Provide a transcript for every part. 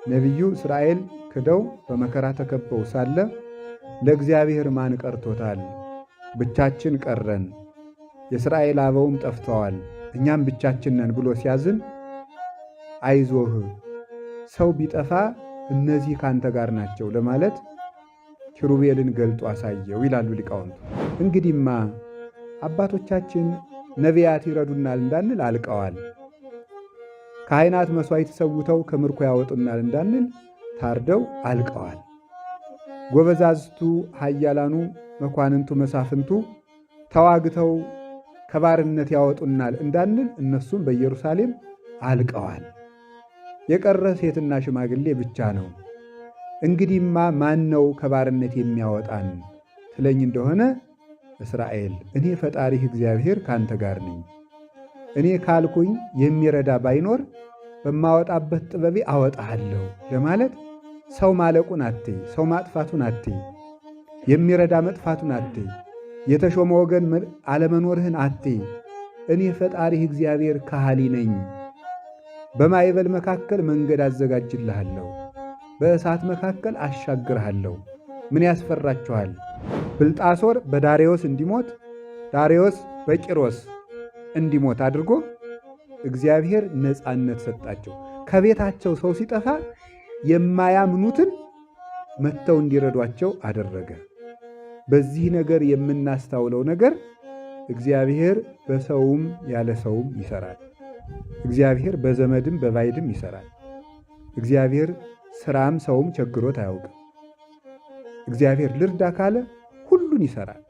ነቢዩ እስራኤል ክደው በመከራ ተከበው ሳለ ለእግዚአብሔር ማን ቀርቶታል? ብቻችን ቀረን፣ የእስራኤል አበውም ጠፍተዋል፣ እኛም ብቻችን ነን ብሎ ሲያዝን፣ አይዞህ ሰው ቢጠፋ እነዚህ ካንተ ጋር ናቸው ለማለት ኪሩቤልን ገልጦ አሳየው ይላሉ ሊቃውንቱ። እንግዲህማ አባቶቻችን ነቢያት ይረዱናል እንዳንል አልቀዋል። ካህናት መሥዋዕት ሰውተው ከምርኮ ያወጡናል እንዳንል ታርደው አልቀዋል። ጎበዛዝቱ ኃያላኑ መኳንንቱ መሳፍንቱ ተዋግተው ከባርነት ያወጡናል እንዳንል እነሱም በኢየሩሳሌም አልቀዋል። የቀረ ሴትና ሽማግሌ ብቻ ነው። እንግዲህማ ማን ነው ከባርነት የሚያወጣን ትለኝ እንደሆነ እስራኤል እኔ ፈጣሪህ እግዚአብሔር ካንተ ጋር ነኝ። እኔ ካልኩኝ የሚረዳ ባይኖር በማወጣበት ጥበቤ አወጣሃለሁ ለማለት ሰው ማለቁን አትይ፣ ሰው ማጥፋቱን አትይ፣ የሚረዳ መጥፋቱን አትይ፣ የተሾመ ወገን አለመኖርህን አትይ። እኔ ፈጣሪህ እግዚአብሔር ካህሊ ነኝ። በማዕበል መካከል መንገድ አዘጋጅልሃለሁ፣ በእሳት መካከል አሻግርሃለሁ። ምን ያስፈራችኋል? ብልጣሶር በዳሬዎስ እንዲሞት፣ ዳሬዎስ በቂሮስ እንዲሞት አድርጎ እግዚአብሔር ነፃነት ሰጣቸው። ከቤታቸው ሰው ሲጠፋ የማያምኑትን መጥተው እንዲረዷቸው አደረገ። በዚህ ነገር የምናስታውለው ነገር እግዚአብሔር በሰውም ያለ ሰውም ይሰራል። እግዚአብሔር በዘመድም በባይድም ይሰራል። እግዚአብሔር ስራም ሰውም ቸግሮት አያውቅም። እግዚአብሔር ልርዳ ካለ ሁሉን ይሰራል።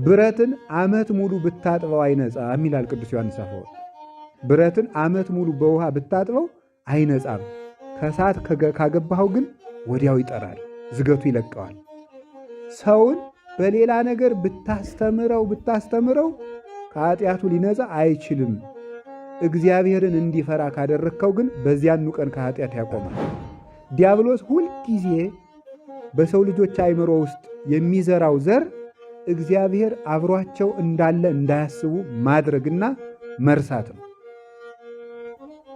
ብረትን ዓመት ሙሉ ብታጥበው አይነጻም ይላል ቅዱስ ዮሐንስ አፈወርቅ። ብረትን ዓመት ሙሉ በውሃ ብታጥበው አይነጻም። ከእሳት ካገባኸው ግን ወዲያው ይጠራል፣ ዝገቱ ይለቀዋል። ሰውን በሌላ ነገር ብታስተምረው ብታስተምረው ከኃጢአቱ ሊነጻ አይችልም። እግዚአብሔርን እንዲፈራ ካደረግከው ግን በዚያኑ ቀን ከኃጢአት ያቆማል። ዲያብሎስ ሁልጊዜ በሰው ልጆች አእምሮ ውስጥ የሚዘራው ዘር እግዚአብሔር አብሯቸው እንዳለ እንዳያስቡ ማድረግና መርሳት ነው።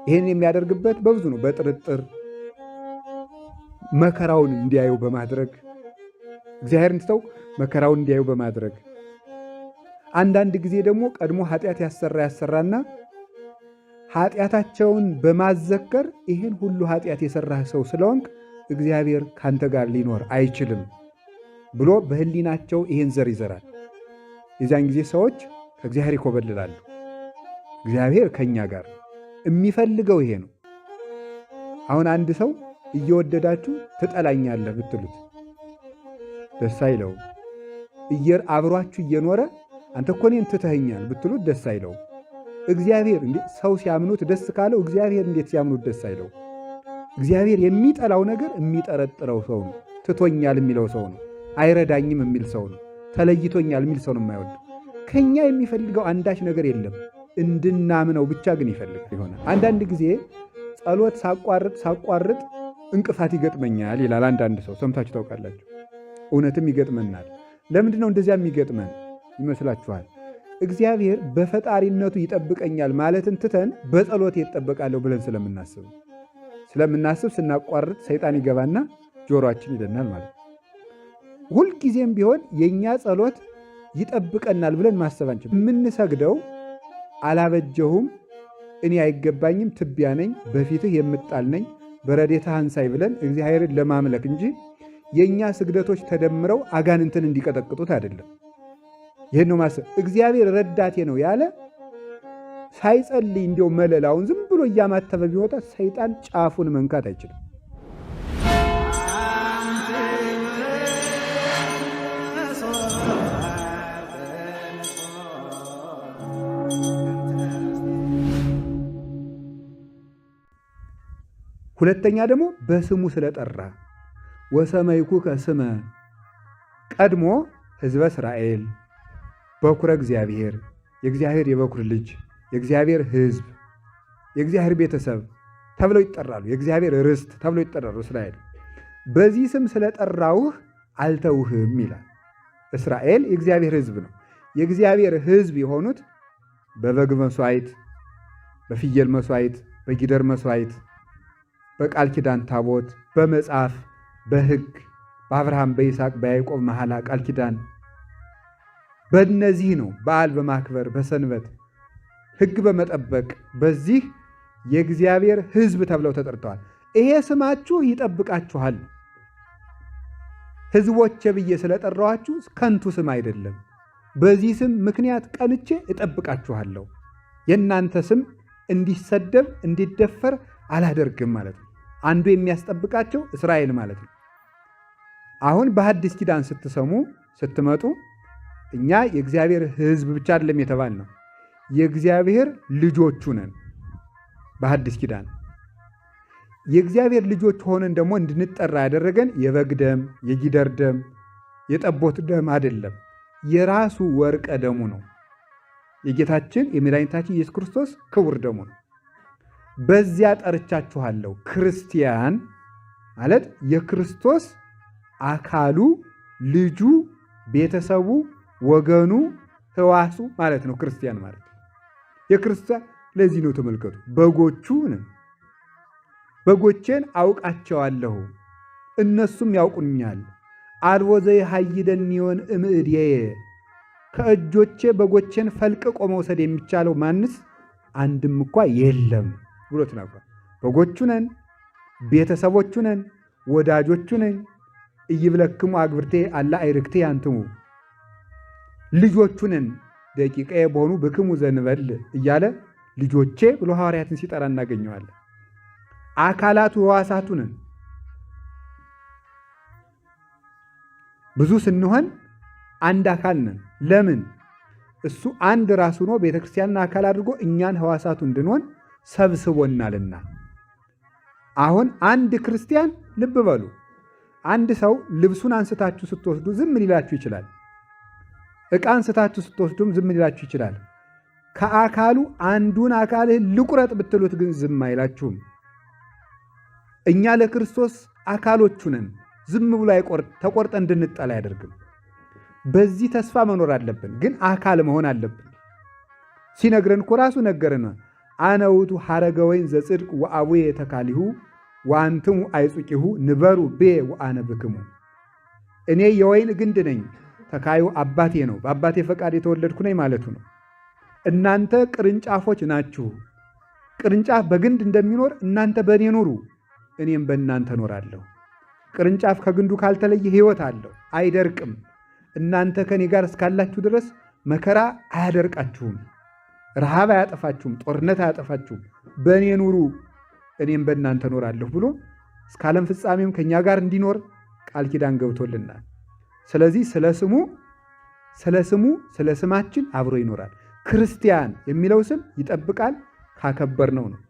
ይህን የሚያደርግበት በብዙ ነው። በጥርጥር መከራውን እንዲያዩ በማድረግ እግዚአብሔርን ትተው መከራውን እንዲያዩ በማድረግ አንዳንድ ጊዜ ደግሞ ቀድሞ ኃጢአት ያሰራ ያሰራና ኃጢአታቸውን በማዘከር ይህን ሁሉ ኃጢአት የሰራህ ሰው ስለሆንክ እግዚአብሔር ካንተ ጋር ሊኖር አይችልም ብሎ በሕሊናቸው ይህን ዘር ይዘራል። የዚያን ጊዜ ሰዎች ከእግዚአብሔር ይኮበልላሉ። እግዚአብሔር ከእኛ ጋር የሚፈልገው ይሄ ነው። አሁን አንድ ሰው እየወደዳችሁ ትጠላኛለህ ብትሉት ደስ አይለውም። አብሯችሁ እየኖረ አንተ እኮ እኔን ትተኸኛል ብትሉት ደስ አይለውም። እግዚአብሔር ሰው ሲያምኑት ደስ ካለው እግዚአብሔር እንዴት ሲያምኑት ደስ አይለው? እግዚአብሔር የሚጠላው ነገር የሚጠረጥረው ሰው ነው። ትቶኛል የሚለው ሰው ነው። አይረዳኝም የሚል ሰው ነው። ተለይቶኛል የሚል ሰው ነው የማይወድ። ከኛ የሚፈልገው አንዳች ነገር የለም። እንድናምነው ብቻ ግን ይፈልግ ይሆናል። አንዳንድ ጊዜ ጸሎት ሳቋርጥ ሳቋርጥ እንቅፋት ይገጥመኛል ይላል አንዳንድ ሰው። ሰምታችሁ ታውቃላችሁ። እውነትም ይገጥመናል። ለምንድን ነው እንደዚያ የሚገጥመን ይመስላችኋል? እግዚአብሔር በፈጣሪነቱ ይጠብቀኛል ማለትን ትተን በጸሎት ይጠበቃለሁ ብለን ስለምናስብ ስናቋርጥ ሰይጣን ይገባና ጆሮአችን ይለናል ማለት ነው። ሁልጊዜም ቢሆን የእኛ ጸሎት ይጠብቀናል ብለን ማሰብ አንችልም። የምንሰግደው አላበጀሁም፣ እኔ አይገባኝም፣ ትቢያ ነኝ፣ በፊትህ የምጣል ነኝ፣ በረዴትህ አንሳይ ብለን እግዚአብሔርን ለማምለክ እንጂ የእኛ ስግደቶች ተደምረው አጋንንትን እንዲቀጠቅጡት አይደለም። ይህን ነው ማሰብ። እግዚአብሔር ረዳቴ ነው ያለ ሳይጸልይ እንዲያው መለላውን ዝም ብሎ እያማተበ ቢወጣ ሰይጣን ጫፉን መንካት አይችልም። ሁለተኛ ደግሞ በስሙ ስለጠራ ወሰመይኩከ ስመ ቀድሞ ሕዝበ እስራኤል በኩረ እግዚአብሔር የእግዚአብሔር የበኩር ልጅ የእግዚአብሔር ሕዝብ የእግዚአብሔር ቤተሰብ ተብለው ይጠራሉ። የእግዚአብሔር ርስት ተብለው ይጠራሉ። እስራኤል በዚህ ስም ስለጠራውህ አልተውህም ይላል። እስራኤል የእግዚአብሔር ሕዝብ ነው። የእግዚአብሔር ሕዝብ የሆኑት በበግ መስዋዕት፣ በፍየል መስዋዕት፣ በጊደር መስዋዕት፣ በቃል ኪዳን ታቦት፣ በመጽሐፍ፣ በሕግ፣ በአብርሃም በይስሐቅ በያዕቆብ መሐላ ቃል ኪዳን በእነዚህ ነው። በዓል በማክበር በሰንበት ሕግ በመጠበቅ በዚህ የእግዚአብሔር ሕዝብ ተብለው ተጠርተዋል። ይሄ ስማችሁ ይጠብቃችኋል። ሕዝቦቼ ብዬ ስለጠራኋችሁ ከንቱ ስም አይደለም። በዚህ ስም ምክንያት ቀንቼ እጠብቃችኋለሁ። የእናንተ ስም እንዲሰደብ እንዲደፈር አላደርግም ማለት ነው። አንዱ የሚያስጠብቃቸው እስራኤል ማለት ነው። አሁን በሐዲስ ኪዳን ስትሰሙ ስትመጡ እኛ የእግዚአብሔር ሕዝብ ብቻ አይደለም የተባልነው፣ የእግዚአብሔር ልጆቹ ነን። በሐዲስ ኪዳን የእግዚአብሔር ልጆች ሆነን ደግሞ እንድንጠራ ያደረገን የበግ ደም፣ የጊደር ደም፣ የጠቦት ደም አይደለም። የራሱ ወርቀ ደሙ ነው። የጌታችን የመድኃኒታችን ኢየሱስ ክርስቶስ ክቡር ደሙ ነው። በዚያ ጠርቻችኋለሁ። ክርስቲያን ማለት የክርስቶስ አካሉ፣ ልጁ፣ ቤተሰቡ፣ ወገኑ፣ ሕዋሱ ማለት ነው። ክርስቲያን ማለት የክርስቲያን ለዚህ ነው። ተመልከቱ፣ በጎቹ ነን። በጎቼን አውቃቸዋለሁ እነሱም ያውቁኛል። አልቦ ዘይሃይደኒዮን እምእድየ፣ ከእጆቼ በጎቼን ፈልቅቆ መውሰድ የሚቻለው ማንስ አንድም እንኳ የለም ብሎ ተናግሯል። በጎቹ ነን፣ ቤተሰቦቹ ነን፣ ወዳጆቹ ነን። ኢይብለክሙ አግብርቴ አላ አይርክቴ አንትሙ፣ ልጆቹ ነን፣ ደቂቃዬ በሆኑ ብክሙ ዘንበል እያለ ልጆቼ ብሎ ሐዋርያትን ሲጠራ እናገኘዋለን። አካላቱ ሕዋሳቱ ነን። ብዙ ስንሆን አንድ አካል ነን። ለምን? እሱ አንድ ራሱ ሆኖ ቤተክርስቲያንን አካል አድርጎ እኛን ሕዋሳቱ እንድንሆን ሰብስቦናልና። አሁን አንድ ክርስቲያን ልብ በሉ፣ አንድ ሰው ልብሱን አንስታችሁ ስትወስዱ ዝም ሊላችሁ ይችላል። ዕቃ አንስታችሁ ስትወስዱም ዝም ሊላችሁ ይችላል። ከአካሉ አንዱን አካልህ ልቁረጥ ብትሉት ግን ዝም አይላችሁም። እኛ ለክርስቶስ አካሎቹ ነን። ዝም ብሎ አይቆርጥ ተቆርጠ እንድንጠላ አያደርግም። በዚህ ተስፋ መኖር አለብን፣ ግን አካል መሆን አለብን። ሲነግረን እኮ ራሱ ነገረን። አነ ውእቱ ሐረገ ወይን ዘጽድቅ ወአቡየ ተካሊሁ ወአንትሙ አይጹቂሁ ንበሩ ቤ ወአነ ብክሙ። እኔ የወይን ግንድ ነኝ፣ ተካዩ አባቴ ነው፣ በአባቴ ፈቃድ የተወለድኩ ነኝ ማለቱ ነው። እናንተ ቅርንጫፎች ናችሁ። ቅርንጫፍ በግንድ እንደሚኖር እናንተ በእኔ ኑሩ፣ እኔም በእናንተ እኖራለሁ። ቅርንጫፍ ከግንዱ ካልተለየ ሕይወት አለው፣ አይደርቅም። እናንተ ከእኔ ጋር እስካላችሁ ድረስ መከራ አያደርቃችሁም፣ ረሃብ አያጠፋችሁም፣ ጦርነት አያጠፋችሁም። በእኔ ኑሩ እኔም በእናንተ እኖራለሁ ብሎ እስከ ዓለም ፍጻሜም ከእኛ ጋር እንዲኖር ቃል ኪዳን ገብቶልናል። ስለዚህ ስለ ስሙ ስለ ስሙ ስለ ስማችን አብሮ ይኖራል። ክርስቲያን የሚለው ስም ይጠብቃል ካከበርነው ነው።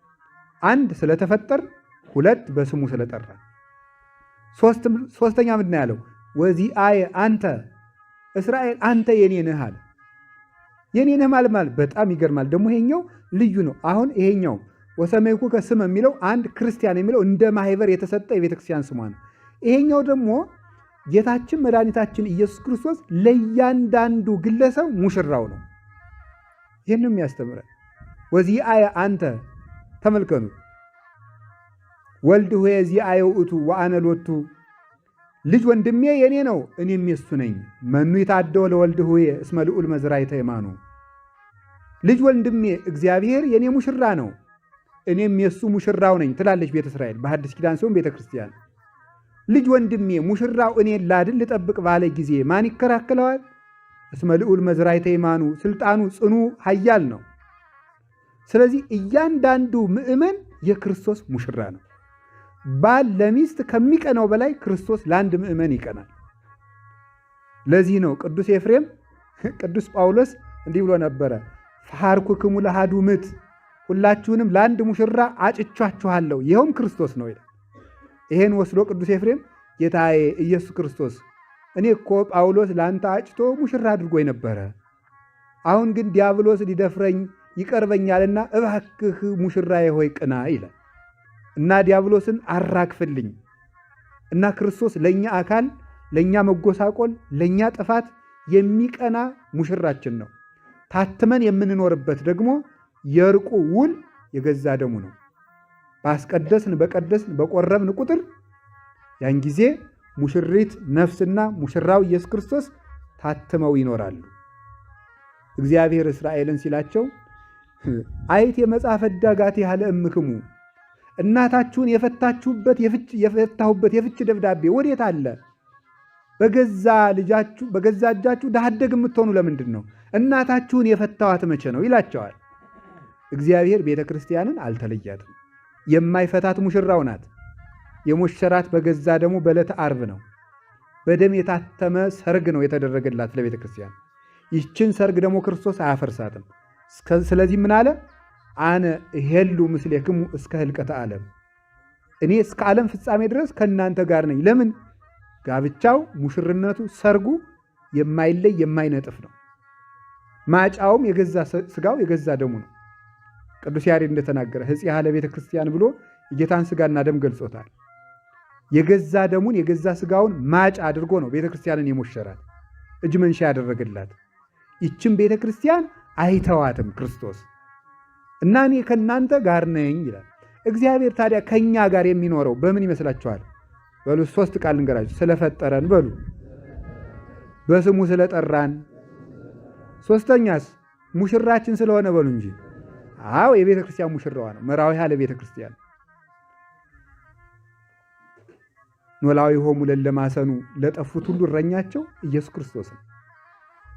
አንድ ስለተፈጠር፣ ሁለት በስሙ ስለጠራ፣ ሶስተኛ ምንድን ነው ያለው? ወዚአየ አንተ እስራኤል አንተ የኔ ነህ አለ። የኔ ነህ ማለት በጣም ይገርማል። ደግሞ ይሄኛው ልዩ ነው። አሁን ይሄኛው ወሰመይኩከ ስም የሚለው አንድ ክርስቲያን የሚለው እንደ ማህበር የተሰጠ የቤተክርስቲያን ስሟ ነው። ይሄኛው ደግሞ ጌታችን መድኃኒታችን ኢየሱስ ክርስቶስ ለእያንዳንዱ ግለሰብ ሙሽራው ነው። ይህንም ያስተምራል። ወዚአየ አንተ ተመልከቱ። ወልድ ሆየ ዚአየ ውእቱ ወአነ ሎቱ፣ ልጅ ወንድሜ የኔ ነው እኔም የሱ ነኝ። መኑ ይታደው ለወልድ ሆየ እስመ ልዑል መዝራዕተ የማኑ፣ ልጅ ወንድሜ እግዚአብሔር የኔ ሙሽራ ነው እኔም የሱ ሙሽራው ነኝ ትላለች ቤተ እስራኤል በሐዲስ ኪዳን ሲሆን ቤተ ክርስቲያን። ልጅ ወንድሜ ሙሽራው እኔን ላድን ልጠብቅ ባለ ጊዜ ማን ይከራከለዋል? እስመ ልዑል መዝራዕተ የማኑ፣ ስልጣኑ ጽኑ ኃያል ነው። ስለዚህ እያንዳንዱ ምእመን የክርስቶስ ሙሽራ ነው። ባል ለሚስት ከሚቀናው በላይ ክርስቶስ ለአንድ ምእመን ይቀናል። ለዚህ ነው ቅዱስ ኤፍሬም ቅዱስ ጳውሎስ እንዲህ ብሎ ነበረ፣ ፈሐርኩክሙ ለአሐዱ ምት፣ ሁላችሁንም ለአንድ ሙሽራ አጭቻችኋለሁ፣ ይኸውም ክርስቶስ ነው ይላል። ይሄን ወስዶ ቅዱስ ኤፍሬም ጌታዬ ኢየሱስ ክርስቶስ እኔ እኮ ጳውሎስ ለአንተ አጭቶ ሙሽራ አድርጎኝ ነበረ፣ አሁን ግን ዲያብሎስ ሊደፍረኝ ይቀርበኛልና እባክህ ሙሽራዬ ሆይ ቅና ይላል እና ዲያብሎስን አራግፍልኝ እና ክርስቶስ ለእኛ አካል ለእኛ መጎሳቆል ለእኛ ጥፋት የሚቀና ሙሽራችን ነው። ታትመን የምንኖርበት ደግሞ የእርቁ ውል የገዛ ደሙ ነው። ባስቀደስን በቀደስን በቆረብን ቁጥር ያን ጊዜ ሙሽሪት ነፍስና ሙሽራው ኢየሱስ ክርስቶስ ታትመው ይኖራሉ። እግዚአብሔር እስራኤልን ሲላቸው አይቴ መጽሐፈ ዳጋቴ ያለ እምክሙ፣ እናታችሁን የፈታችሁበት የፈታሁበት የፍች ደብዳቤ ወዴት አለ? በገዛ ልጃችሁ በገዛ እጃችሁ ድሀ አደግ የምትሆኑ ለምንድን ነው? እናታችሁን የፈታዋት መቼ ነው ይላቸዋል። እግዚአብሔር ቤተ ክርስቲያንን አልተለያትም። የማይፈታት ሙሽራው ናት። የሞሸራት በገዛ ደሙ በዕለተ ዓርብ ነው። በደም የታተመ ሰርግ ነው የተደረገላት ለቤተ ክርስቲያን። ይህችን ሰርግ ደግሞ ክርስቶስ አያፈርሳትም። ስለዚህ ምን አለ? አነ እሄሉ ምስሌክሙ እስከ ህልቀተ ዓለም፣ እኔ እስከ ዓለም ፍጻሜ ድረስ ከእናንተ ጋር ነኝ። ለምን? ጋብቻው፣ ሙሽርነቱ፣ ሰርጉ የማይለይ የማይነጥፍ ነው። ማጫውም የገዛ ስጋው የገዛ ደሙ ነው። ቅዱስ ያሬድ እንደተናገረ ሕጽያ ለቤተ ክርስቲያን ብሎ የጌታን ስጋና ደም ገልጾታል። የገዛ ደሙን የገዛ ስጋውን ማጫ አድርጎ ነው ቤተ ክርስቲያንን የሞሸራት፣ እጅ መንሻ ያደረገላት። ይችን ቤተ ክርስቲያን አይተዋትም ክርስቶስ እና እኔ ከእናንተ ጋር ነኝ ይላል። እግዚአብሔር ታዲያ ከእኛ ጋር የሚኖረው በምን ይመስላችኋል? በሉ ሶስት ቃል ልንገራችሁ። ስለፈጠረን በሉ፣ በስሙ ስለጠራን፣ ሶስተኛስ ሙሽራችን ስለሆነ በሉ እንጂ። አዎ የቤተ ክርስቲያን ሙሽራዋ ነው። መራዊሃ ለቤተ ክርስቲያን ኖላዊ ሆሙ ለለማሰኑ፣ ለጠፉት ሁሉ እረኛቸው ኢየሱስ ክርስቶስ ነው።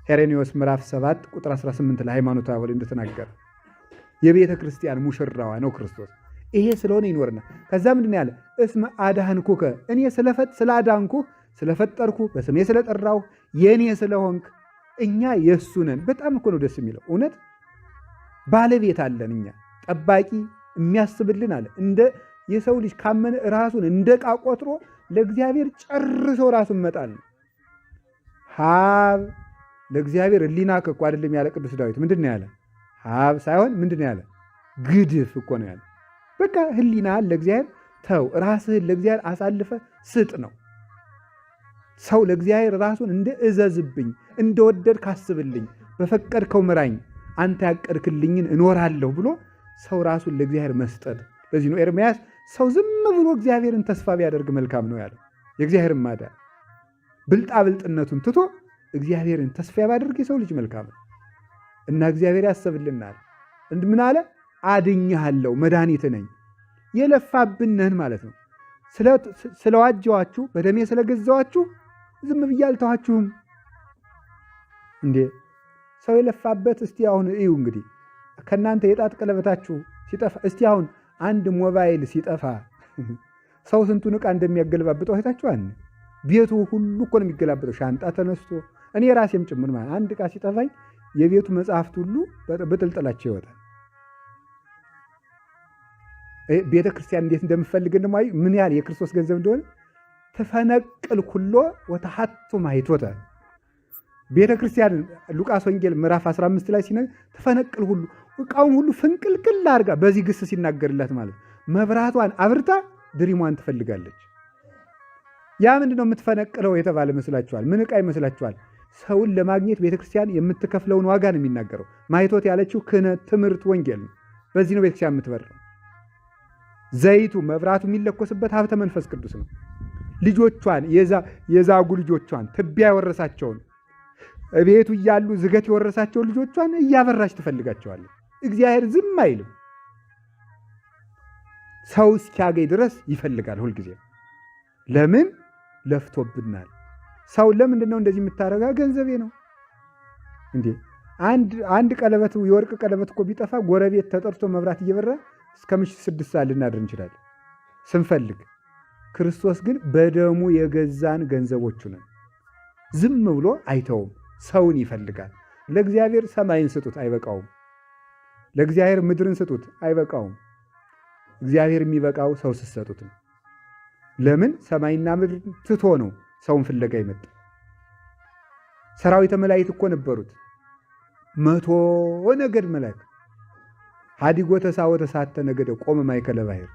ሄሬኔዎስ ምዕራፍ 7 ቁጥር 18 ላይ ሃይማኖተ አበው እንደተናገረ የቤተ ክርስቲያን ሙሽራዋ ነው ክርስቶስ። ይሄ ስለሆነ ይኖርና ከዛ ምንድን ያለ? እስመ አድኃንኩከ፣ እኔ ስላዳንኩህ፣ ስለፈጠርኩ፣ በስሜ ስለጠራሁ፣ የእኔ ስለሆንክ፣ እኛ የእሱ ነን። በጣም እኮ ነው ደስ የሚለው እውነት። ባለቤት አለን እኛ፣ ጠባቂ የሚያስብልን አለ። እንደ የሰው ልጅ ካመነ ራሱን እንደ ዕቃ ቆጥሮ ለእግዚአብሔር ጨርሶ ራሱን መጣል ነው። ሀብ ለእግዚአብሔር ሕሊና እኮ አይደለም ያለ ቅዱስ ዳዊት። ምንድን ነው ያለ? ሀብ ሳይሆን ምንድን ነው ያለ? ግድፍ እኮ ነው ያለ። በቃ ሕሊናህን ለእግዚአብሔር ተው፣ ራስህን ለእግዚአብሔር አሳልፈ ስጥ ነው። ሰው ለእግዚአብሔር ራሱን እንደ እዘዝብኝ፣ እንደወደድክ አስብልኝ፣ በፈቀድከው ምራኝ፣ አንተ ያቀድክልኝን እኖራለሁ ብሎ ሰው ራሱን ለእግዚአብሔር መስጠት። ለዚህ ነው ኤርምያስ ሰው ዝም ብሎ እግዚአብሔርን ተስፋ ቢያደርግ መልካም ነው ያለው። የእግዚአብሔርን ማዳን ብልጣብልጥነቱን ትቶ እግዚአብሔርን ተስፋ ቢያደርግ የሰው ልጅ መልካም ነው እና እግዚአብሔር ያሰብልናል። ምን አለ? አድኜሃለሁ፣ መድኃኒት ነኝ። የለፋብንህን ማለት ነው። ስለዋጀዋችሁ በደሜ ስለገዛዋችሁ ዝም ብዬ አልተዋችሁም። እንዴ ሰው የለፋበት እስቲ አሁን እዩ እንግዲህ ከእናንተ የጣት ቀለበታችሁ ሲጠፋ፣ እስቲ አሁን አንድ ሞባይል ሲጠፋ ሰው ስንቱን ዕቃ እንደሚያገለባብጠው አይታችኋል? ቤቱ ሁሉ እኮ ነው የሚገላበጠው። ሻንጣ ተነስቶ እኔ ራሴም ጭምር ማለት አንድ ዕቃ ሲጠፋኝ የቤቱ መጽሐፍት ሁሉ ብጥልጥላቸው ይወጣል። ቤተ ክርስቲያን እንዴት እንደምፈልግ ደግሞ ምን ያህል የክርስቶስ ገንዘብ እንደሆነ፣ ትፈነቅል ኩሎ ወተሐቱ ማኅቶተ። ቤተ ክርስቲያን ሉቃስ ወንጌል ምዕራፍ 15 ላይ ሲነግር ትፈነቅል ሁሉ፣ ዕቃውን ሁሉ ፍንቅልቅል አድርጋ በዚህ ግስ ሲናገርላት ማለት መብራቷን አብርታ ድሪሟን ትፈልጋለች። ያ ምንድን ነው የምትፈነቅለው የተባለ ይመስላችኋል? ምን ዕቃ ይመስላችኋል? ሰውን ለማግኘት ቤተክርስቲያን የምትከፍለውን ዋጋ ነው የሚናገረው። ማኅቶት ያለችው ክህነት፣ ትምህርት፣ ወንጌል ነው። በዚህ ነው ቤተክርስቲያን የምትበረው። ዘይቱ መብራቱ የሚለኮስበት ሀብተ መንፈስ ቅዱስ ነው። ልጆቿን የዛጉ ልጆቿን፣ ትቢያ የወረሳቸውን፣ ቤቱ እያሉ ዝገት የወረሳቸውን ልጆቿን እያበራች ትፈልጋቸዋለች። እግዚአብሔር ዝም አይልም። ሰው እስኪያገኝ ድረስ ይፈልጋል ሁልጊዜ። ለምን ለፍቶብናል። ሰው ለምንድን ነው እንደዚህ የምታደርጋ? ገንዘቤ ነው እንዴ? አንድ ቀለበት፣ የወርቅ ቀለበት እኮ ቢጠፋ ጎረቤት ተጠርቶ መብራት እየበራ እስከ ምሽት 6 ሰዓት ልናድር እንችላለን ስንፈልግ። ክርስቶስ ግን በደሙ የገዛን ገንዘቦቹ ነን። ዝም ብሎ አይተውም፣ ሰውን ይፈልጋል። ለእግዚአብሔር ሰማይን ስጡት አይበቃውም። ለእግዚአብሔር ምድርን ስጡት አይበቃውም። እግዚአብሔር የሚበቃው ሰው ስትሰጡት ነው። ለምን ሰማይና ምድር ትቶ ነው ሰውን ፍለጋ ይመጣ? ሰራዊተ መላእክት እኮ ነበሩት። 100 ነገድ መላእክት፣ ሀዲጎ ተሳ ወተሳተ ነገደ ቆመ ማእከለ ባሕር፣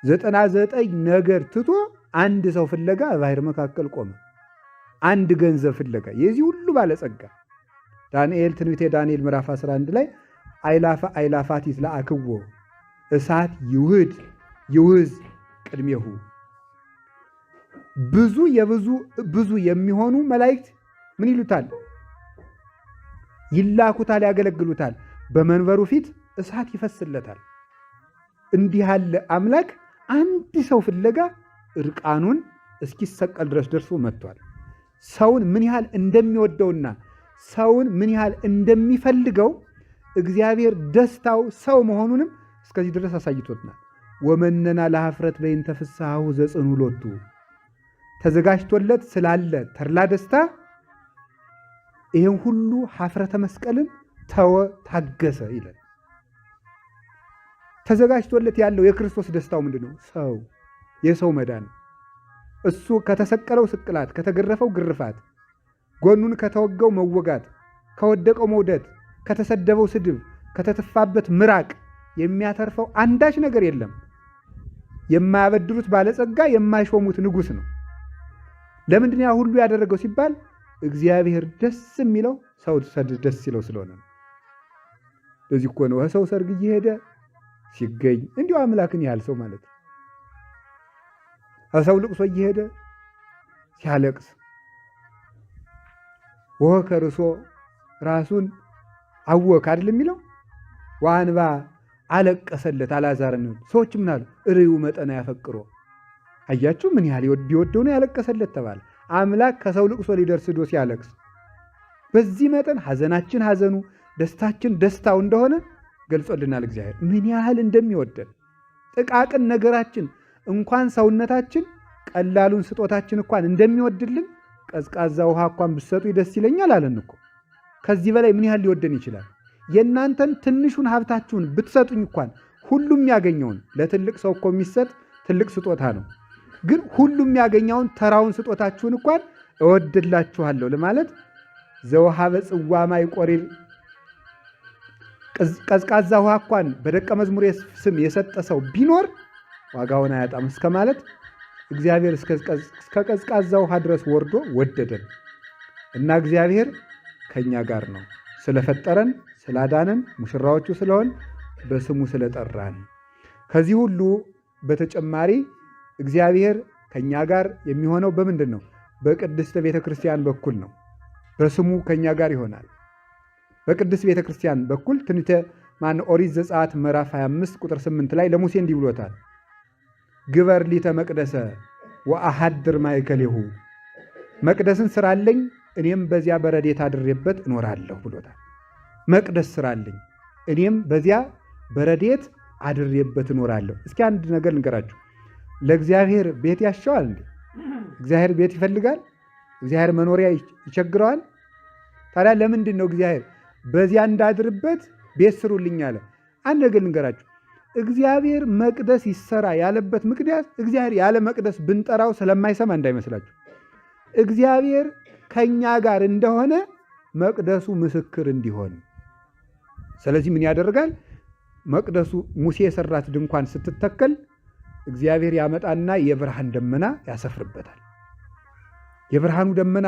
99 ነገድ ትቶ አንድ ሰው ፍለጋ ባህር መካከል ቆመ። አንድ ገንዘብ ፍለጋ የዚህ ሁሉ ባለጸጋ። ዳንኤል፣ ትንቢተ ዳንኤል ምዕራፍ 11 ላይ አይላፈ አይላፋት ይትለአክዎ፣ እሳት ይውህድ ይውህዝ ቅድሜሁ። ብዙ የብዙ ብዙ የሚሆኑ መላእክት ምን ይሉታል? ይላኩታል፣ ያገለግሉታል። በመንበሩ ፊት እሳት ይፈስለታል። እንዲህ ያለ አምላክ አንድ ሰው ፍለጋ እርቃኑን እስኪሰቀል ድረስ ደርሶ መጥቷል። ሰውን ምን ያህል እንደሚወደውና ሰውን ምን ያህል እንደሚፈልገው እግዚአብሔር ደስታው ሰው መሆኑንም እስከዚህ ድረስ አሳይቶትናል። ወመነና ለኀፍረት በይንተ ፍስሐሁ ዘጽኑ ሎቱ፣ ተዘጋጅቶለት ስላለ ተድላ ደስታ ይህን ሁሉ ኀፍረተ መስቀልን ተወ፣ ታገሰ ይላል። ተዘጋጅቶለት ያለው የክርስቶስ ደስታው ምንድን ነው? ሰው፣ የሰው መዳን። እሱ ከተሰቀለው ስቅላት፣ ከተገረፈው ግርፋት፣ ጎኑን ከተወጋው መወጋት፣ ከወደቀው መውደት፣ ከተሰደበው ስድብ፣ ከተተፋበት ምራቅ የሚያተርፈው አንዳች ነገር የለም። የማያበድሩት ባለጸጋ፣ የማይሾሙት ንጉሥ ነው። ለምንድን ያ ሁሉ ያደረገው ሲባል እግዚአብሔር ደስ የሚለው ሰው ደስ ሲለው ስለሆነ ነው። ለዚህ እኮ ነው ሰው ሰርግ እየሄደ ሲገኝ እንዲሁ አምላክን ያህል ሰው ማለት ነው። ሰው ልቅሶ እየሄደ ሲያለቅስ ወከርሶ ራሱን አወክ አይደል የሚለው፣ ወአንባ አለቀሰለት አልዓዛርን። ሰዎች ምን አሉ? ርእዩ መጠነ ያፈቅሮ፣ አያችሁ ምን ያህል ቢወደው ነው ያለቀሰለት ተባለ። አምላክ ከሰው ልቅሶ ሊደርስ ዶ ሲያለቅስ በዚህ መጠን ሐዘናችን ሐዘኑ ደስታችን ደስታው እንደሆነ ገልጾልናል። እግዚአብሔር ምን ያህል እንደሚወደን ጥቃቅን ነገራችን እንኳን ሰውነታችን ቀላሉን ስጦታችን እንኳን እንደሚወድልን፣ ቀዝቃዛ ውሃ እንኳን ብትሰጡኝ ደስ ይለኛል አለን እኮ። ከዚህ በላይ ምን ያህል ሊወደን ይችላል? የእናንተን ትንሹን ሀብታችሁን ብትሰጡኝ እንኳን ሁሉም ያገኘውን፣ ለትልቅ ሰው እኮ የሚሰጥ ትልቅ ስጦታ ነው። ግን ሁሉም ያገኘውን ተራውን ስጦታችሁን እንኳን እወድላችኋለሁ ለማለት ዘውሃበ ጽዋ ማይ ቆሪር፣ ቀዝቃዛ ውሃ እንኳን በደቀ መዝሙር ስም የሰጠ ሰው ቢኖር ዋጋውን አያጣም እስከ ማለት እግዚአብሔር እስከ ቀዝቃዛ ውሃ ድረስ ወርዶ ወደደን። እና እግዚአብሔር ከኛ ጋር ነው። ስለፈጠረን፣ ስላዳነን፣ ሙሽራዎቹ ስለሆን፣ በስሙ ስለጠራን። ከዚህ ሁሉ በተጨማሪ እግዚአብሔር ከኛ ጋር የሚሆነው በምንድን ነው? በቅድስት ቤተ ክርስቲያን በኩል ነው። በስሙ ከኛ ጋር ይሆናል። በቅድስት ቤተ ክርስቲያን በኩል ትንቢተ ማን ኦሪት ዘጸአት ምዕራፍ 25 ቁጥር 8 ላይ ለሙሴ እንዲህ ብሎታል። ግበር ሊተ መቅደሰ ወአሐድር ማእከሌሁ፣ መቅደስን ስራልኝ እኔም በዚያ በረድኤት አድሬበት እኖራለሁ ብሎታል። መቅደስ ስራልኝ እኔም በዚያ በረድኤት አድሬበት እኖራለሁ። እስኪ አንድ ነገር ልንገራችሁ። ለእግዚአብሔር ቤት ያሻዋል እንዴ? እግዚአብሔር ቤት ይፈልጋል? እግዚአብሔር መኖሪያ ይቸግረዋል? ታዲያ ለምንድን ነው እግዚአብሔር በዚያ እንዳድርበት ቤት ስሩልኝ አለ? አንድ ነገር ልንገራችሁ። እግዚአብሔር መቅደስ ይሰራ ያለበት ምክንያት እግዚአብሔር ያለ መቅደስ ብንጠራው ስለማይሰማ እንዳይመስላችሁ። እግዚአብሔር ከኛ ጋር እንደሆነ መቅደሱ ምስክር እንዲሆን። ስለዚህ ምን ያደርጋል? መቅደሱ ሙሴ የሰራት ድንኳን ስትተከል እግዚአብሔር ያመጣና የብርሃን ደመና ያሰፍርበታል። የብርሃኑ ደመና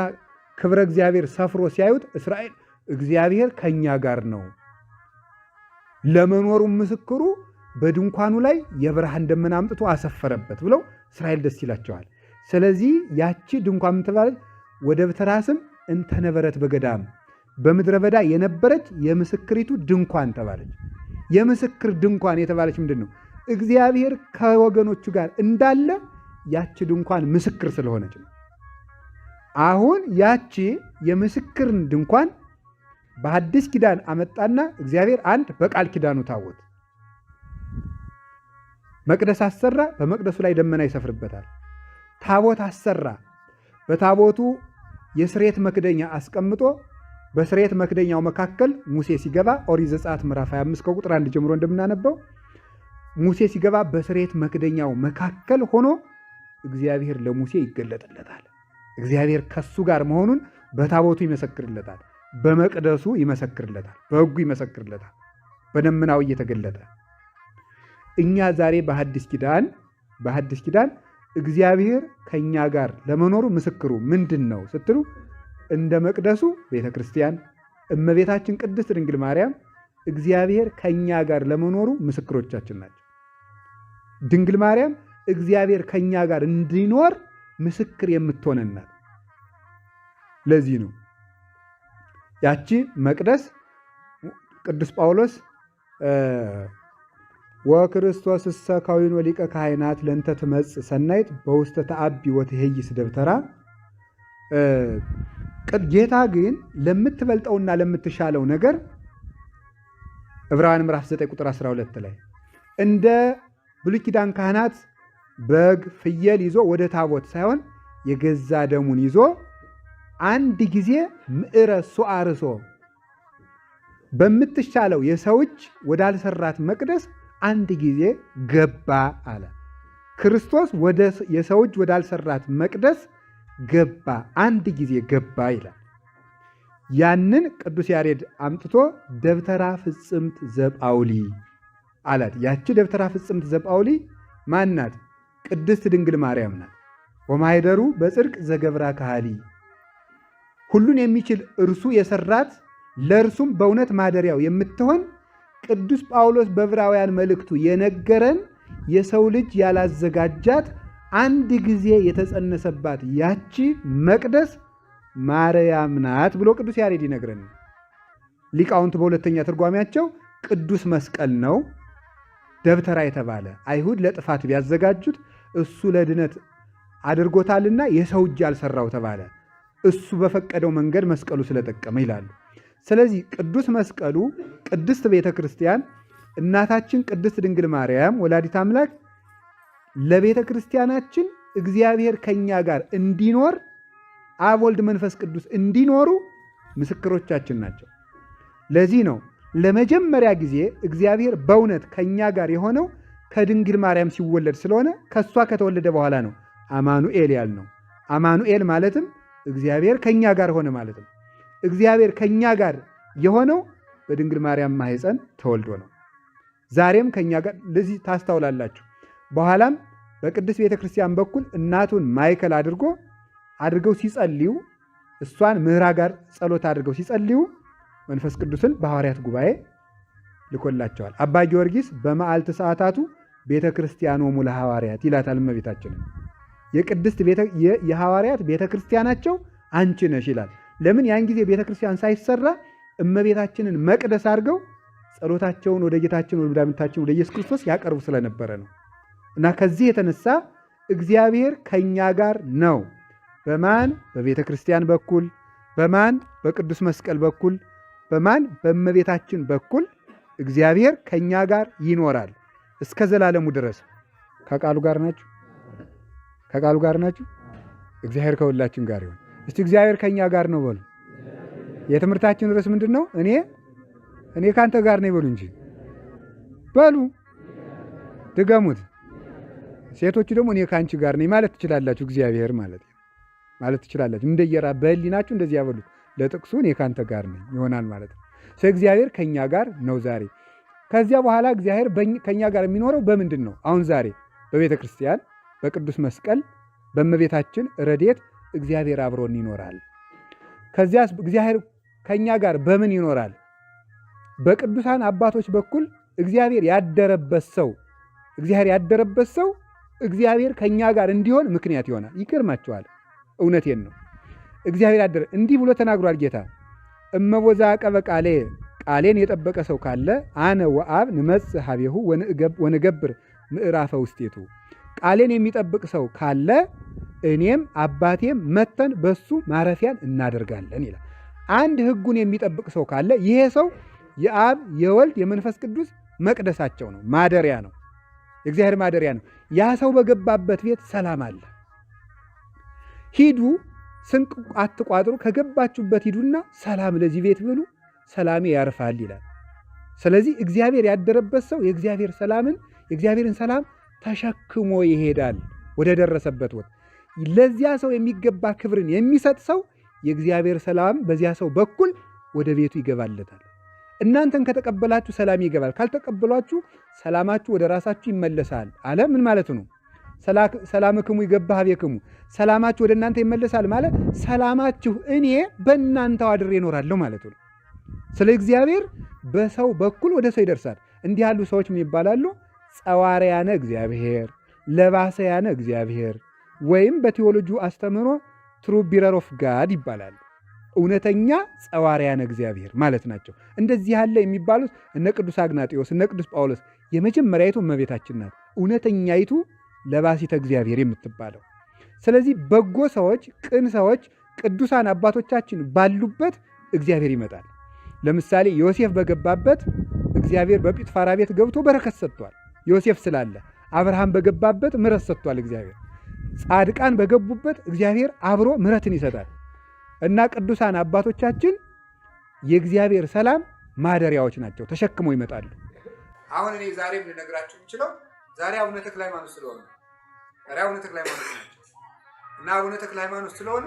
ክብረ እግዚአብሔር ሰፍሮ ሲያዩት እስራኤል እግዚአብሔር ከኛ ጋር ነው፣ ለመኖሩ ምስክሩ በድንኳኑ ላይ የብርሃን ደመና አምጥቶ አሰፈረበት ብለው እስራኤል ደስ ይላቸዋል። ስለዚህ ያቺ ድንኳን ምን ትባላለች? ወደብተራ ስም እንተነበረት በገዳም፣ በምድረ በዳ የነበረች የምስክሪቱ ድንኳን ተባለች። የምስክር ድንኳን የተባለች ምንድን ነው? እግዚአብሔር ከወገኖቹ ጋር እንዳለ ያቺ ድንኳን ምስክር ስለሆነች ነው። አሁን ያቺ የምስክርን ድንኳን በአዲስ ኪዳን አመጣና እግዚአብሔር አንድ በቃል ኪዳኑ ታቦት መቅደስ አሰራ። በመቅደሱ ላይ ደመና ይሰፍርበታል። ታቦት አሰራ። በታቦቱ የስርየት መክደኛ አስቀምጦ በስርየት መክደኛው መካከል ሙሴ ሲገባ፣ ኦሪት ዘጸአት ምዕራፍ 25 ከቁጥር 1 ጀምሮ እንደምናነበው፣ ሙሴ ሲገባ በስርየት መክደኛው መካከል ሆኖ እግዚአብሔር ለሙሴ ይገለጥለታል። እግዚአብሔር ከሱ ጋር መሆኑን በታቦቱ ይመሰክርለታል፣ በመቅደሱ ይመሰክርለታል፣ በሕጉ ይመሰክርለታል፣ በደመናው እየተገለጠ። እኛ ዛሬ በሐዲስ ኪዳን እግዚአብሔር ከእኛ ጋር ለመኖሩ ምስክሩ ምንድን ነው ስትሉ እንደ መቅደሱ ቤተ ክርስቲያን፣ እመቤታችን ቅድስት ድንግል ማርያም እግዚአብሔር ከእኛ ጋር ለመኖሩ ምስክሮቻችን ናቸው። ድንግል ማርያም እግዚአብሔር ከኛ ጋር እንዲኖር ምስክር የምትሆነን ናት። ለዚህ ነው ያቺ መቅደስ ቅዱስ ጳውሎስ ወክርስቶስሰ ከዊኖ ሊቀ ካህናት ለእንተ ትመጽእ ሰናይት በውስተ ተአቢ ወትሄይስ ደብተራ። ጌታ ግን ለምትበልጠውና ለምትሻለው ነገር ዕብራውያን ምዕራፍ 9 ቁጥር 12 ላይ እንደ ብሉይ ኪዳን ካህናት በግ ፍየል ይዞ ወደ ታቦት ሳይሆን የገዛ ደሙን ይዞ አንድ ጊዜ ምዕረ ሶአርሶ በምትሻለው የሰው እጅ ወዳልሰራት መቅደስ አንድ ጊዜ ገባ አለ። ክርስቶስ ወደ የሰው እጅ ወዳልሰራት መቅደስ ገባ፣ አንድ ጊዜ ገባ ይላል። ያንን ቅዱስ ያሬድ አምጥቶ ደብተራ ፍጽምት ዘጳውሊ አላት። ያቺ ደብተራ ፍጽምት ዘጳውሊ ማን ናት? ቅድስት ድንግል ማርያም ናት። ወማይደሩ በጽድቅ ዘገብራ ካህሊ፣ ሁሉን የሚችል እርሱ የሰራት ለእርሱም በእውነት ማደሪያው የምትሆን ቅዱስ ጳውሎስ በዕብራውያን መልእክቱ የነገረን የሰው ልጅ ያላዘጋጃት አንድ ጊዜ የተጸነሰባት ያቺ መቅደስ ማርያም ናት ብሎ ቅዱስ ያሬድ ይነግረን። ሊቃውንቱ በሁለተኛ ትርጓሜያቸው ቅዱስ መስቀል ነው ደብተራ የተባለ አይሁድ ለጥፋት ቢያዘጋጁት እሱ ለድነት አድርጎታልና የሰው እጅ ያልሰራው ተባለ። እሱ በፈቀደው መንገድ መስቀሉ ስለጠቀመ ይላሉ። ስለዚህ ቅዱስ መስቀሉ፣ ቅድስት ቤተ ክርስቲያን፣ እናታችን ቅድስት ድንግል ማርያም ወላዲት አምላክ ለቤተ ክርስቲያናችን እግዚአብሔር ከኛ ጋር እንዲኖር፣ አብ ወልድ መንፈስ ቅዱስ እንዲኖሩ ምስክሮቻችን ናቸው። ለዚህ ነው ለመጀመሪያ ጊዜ እግዚአብሔር በእውነት ከኛ ጋር የሆነው ከድንግል ማርያም ሲወለድ ስለሆነ ከእሷ ከተወለደ በኋላ ነው አማኑኤል ያልነው። አማኑኤል ማለትም እግዚአብሔር ከኛ ጋር ሆነ ማለት ነው። እግዚአብሔር ከኛ ጋር የሆነው በድንግል ማርያም ማህፀን ተወልዶ ነው። ዛሬም ከኛ ጋር ለዚህ ታስታውላላችሁ። በኋላም በቅድስት ቤተ ክርስቲያን በኩል እናቱን ማዕከል አድርገው ሲጸልዩ፣ እሷን ምህራ ጋር ጸሎት አድርገው ሲጸልዩ መንፈስ ቅዱስን በሐዋርያት ጉባኤ ልኮላቸዋል። አባ ጊዮርጊስ በመዓልት ሰዓታቱ ቤተ ክርስቲያኖሙ ለሐዋርያት ይላታል እመቤታችንን። የቅድስት የሐዋርያት ቤተ ክርስቲያናቸው አንቺ ነሽ ይላል። ለምን? ያን ጊዜ ቤተ ክርስቲያን ሳይሰራ እመቤታችንን መቅደስ አድርገው ጸሎታቸውን ወደ ጌታችን ወደ መድኃኒታችን ወደ ኢየሱስ ክርስቶስ ያቀርቡ ስለነበረ ነው። እና ከዚህ የተነሳ እግዚአብሔር ከኛ ጋር ነው። በማን? በቤተ ክርስቲያን በኩል፣ በማን? በቅዱስ መስቀል በኩል፣ በማን? በእመቤታችን በኩል እግዚአብሔር ከኛ ጋር ይኖራል እስከ ዘላለሙ ድረስ። ከቃሉ ጋር ናችሁ? ከቃሉ ጋር ናችሁ? እግዚአብሔር ከሁላችን ጋር ይሁን። እስቲ እግዚአብሔር ከኛ ጋር ነው በሉ። የትምህርታችን ርዕስ ምንድን ነው? እኔ ካንተ ጋር ነኝ በሉ እንጂ በሉ፣ ድገሙት። ሴቶቹ ደግሞ እኔ ከአንቺ ጋር ነኝ ማለት ትችላላችሁ። እግዚአብሔር ማለት ትችላላችሁ። እንደየራ በህሊናችሁ እንደዚህ ያበሉት። ለጥቅሱ እኔ ካንተ ጋር ነኝ ይሆናል ማለት ነው። ስለ እግዚአብሔር ከኛ ጋር ነው ዛሬ። ከዚያ በኋላ እግዚአብሔር ከኛ ጋር የሚኖረው በምንድን ነው? አሁን ዛሬ በቤተ ክርስቲያን፣ በቅዱስ መስቀል፣ በእመቤታችን ረድኤት እግዚአብሔር አብሮን ይኖራል። ከዚያስ እግዚአብሔር ከኛ ጋር በምን ይኖራል? በቅዱሳን አባቶች በኩል እግዚአብሔር ያደረበት ሰው እግዚአብሔር ያደረበት ሰው እግዚአብሔር ከኛ ጋር እንዲሆን ምክንያት ይሆናል። ይገርማቸዋል። እውነቴን ነው። እግዚአብሔር ያደረ እንዲህ ብሎ ተናግሯል ጌታ። እመቦ ዘዐቀበ ቃሌ፣ ቃሌን የጠበቀ ሰው ካለ፣ አነ ወአብ ንመጽእ ሀቤሁ ወንገብር ምዕራፈ ውስቴቱ። ቃሌን የሚጠብቅ ሰው ካለ እኔም አባቴም መተን በሱ ማረፊያን እናደርጋለን ይላል። አንድ ሕጉን የሚጠብቅ ሰው ካለ ይሄ ሰው የአብ የወልድ የመንፈስ ቅዱስ መቅደሳቸው ነው፣ ማደሪያ ነው፣ የእግዚአብሔር ማደሪያ ነው። ያ ሰው በገባበት ቤት ሰላም አለ። ሂዱ፣ ስንቅ አትቋጥሩ፣ ከገባችሁበት ሂዱና ሰላም ለዚህ ቤት ብሉ፣ ሰላሜ ያርፋል ይላል። ስለዚህ እግዚአብሔር ያደረበት ሰው የእግዚአብሔር ሰላምን የእግዚአብሔርን ሰላም ተሸክሞ ይሄዳል ወደ ደረሰበት ቦታ። ለዚያ ሰው የሚገባ ክብርን የሚሰጥ ሰው የእግዚአብሔር ሰላም በዚያ ሰው በኩል ወደ ቤቱ ይገባለታል። እናንተን ከተቀበላችሁ ሰላም ይገባል፣ ካልተቀበሏችሁ ሰላማችሁ ወደ ራሳችሁ ይመለሳል አለ። ምን ማለት ነው? ሰላምክሙ ይገባ ሀቤክሙ፣ ሰላማችሁ ወደ እናንተ ይመለሳል ማለት ሰላማችሁ እኔ በእናንተው አድሬ እኖራለሁ ማለት ነው። ስለ እግዚአብሔር በሰው በኩል ወደ ሰው ይደርሳል። እንዲህ ያሉ ሰዎች ምን ይባላሉ? ጸዋርያነ እግዚአብሔር፣ ለባሰያነ እግዚአብሔር ወይም በቴዎሎጂ አስተምህሮ true bearer of God ይባላሉ። እውነተኛ ጸዋርያነ እግዚአብሔር ማለት ናቸው። እንደዚህ ያለ የሚባሉት እነ ቅዱስ አግናጤዎስ፣ እነ ቅዱስ ጳውሎስ። የመጀመሪያይቱ እመቤታችን ናት፣ እውነተኛይቱ ለባሲተ እግዚአብሔር የምትባለው። ስለዚህ በጎ ሰዎች፣ ቅን ሰዎች፣ ቅዱሳን አባቶቻችን ባሉበት እግዚአብሔር ይመጣል። ለምሳሌ ዮሴፍ በገባበት እግዚአብሔር በጲጥፋራ ቤት ገብቶ በረከት ሰጥቷል። ዮሴፍ ስላለ። አብርሃም በገባበት ምሕረት ሰጥቷል እግዚአብሔር። ጻድቃን በገቡበት እግዚአብሔር አብሮ ምሕረትን ይሰጣል። እና ቅዱሳን አባቶቻችን የእግዚአብሔር ሰላም ማደሪያዎች ናቸው፣ ተሸክመው ይመጣሉ። አሁን እኔ ዛሬም ልነግራችሁ የምችለው ዛሬ አቡነ ተክለ ሃይማኖት ስለሆኑ፣ ዛሬ አቡነ ተክለ ሃይማኖት ናቸው እና አቡነ ተክለ ሃይማኖት ስለሆኑ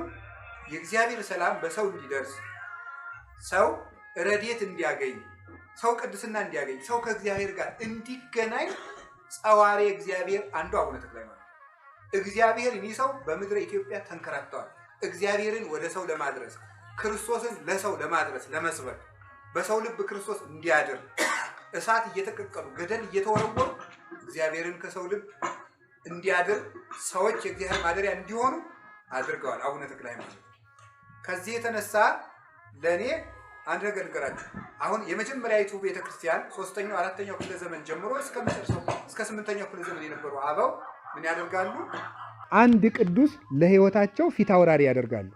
የእግዚአብሔር ሰላም በሰው እንዲደርስ፣ ሰው ረድኤት እንዲያገኝ፣ ሰው ቅድስና እንዲያገኝ፣ ሰው ከእግዚአብሔር ጋር እንዲገናኝ ጸዋሪ እግዚአብሔር አንዱ አቡነ ተክለ ሃይማኖት። እግዚአብሔር እኒህ ሰው በምድረ ኢትዮጵያ ተንከራተዋል። እግዚአብሔርን ወደ ሰው ለማድረስ፣ ክርስቶስን ለሰው ለማድረስ፣ ለመስበክ፣ በሰው ልብ ክርስቶስ እንዲያድር እሳት እየተቀቀሉ፣ ገደል እየተወረወሩ እግዚአብሔርን ከሰው ልብ እንዲያድር፣ ሰዎች የእግዚአብሔር ማደሪያ እንዲሆኑ አድርገዋል አቡነ ተክለ ሃይማኖት። ከዚህ የተነሳ ለእኔ አንድ ነገር ልንገራችሁ። አሁን የመጀመሪያዊቱ ቤተክርስቲያን ሶስተኛው አራተኛው ክፍለ ዘመን ጀምሮ እስከ መጨረሻው እስከ 8ኛው ክፍለ ዘመን የነበሩ አበው ምን ያደርጋሉ? አንድ ቅዱስ ለሕይወታቸው ፊት አውራሪ ያደርጋሉ።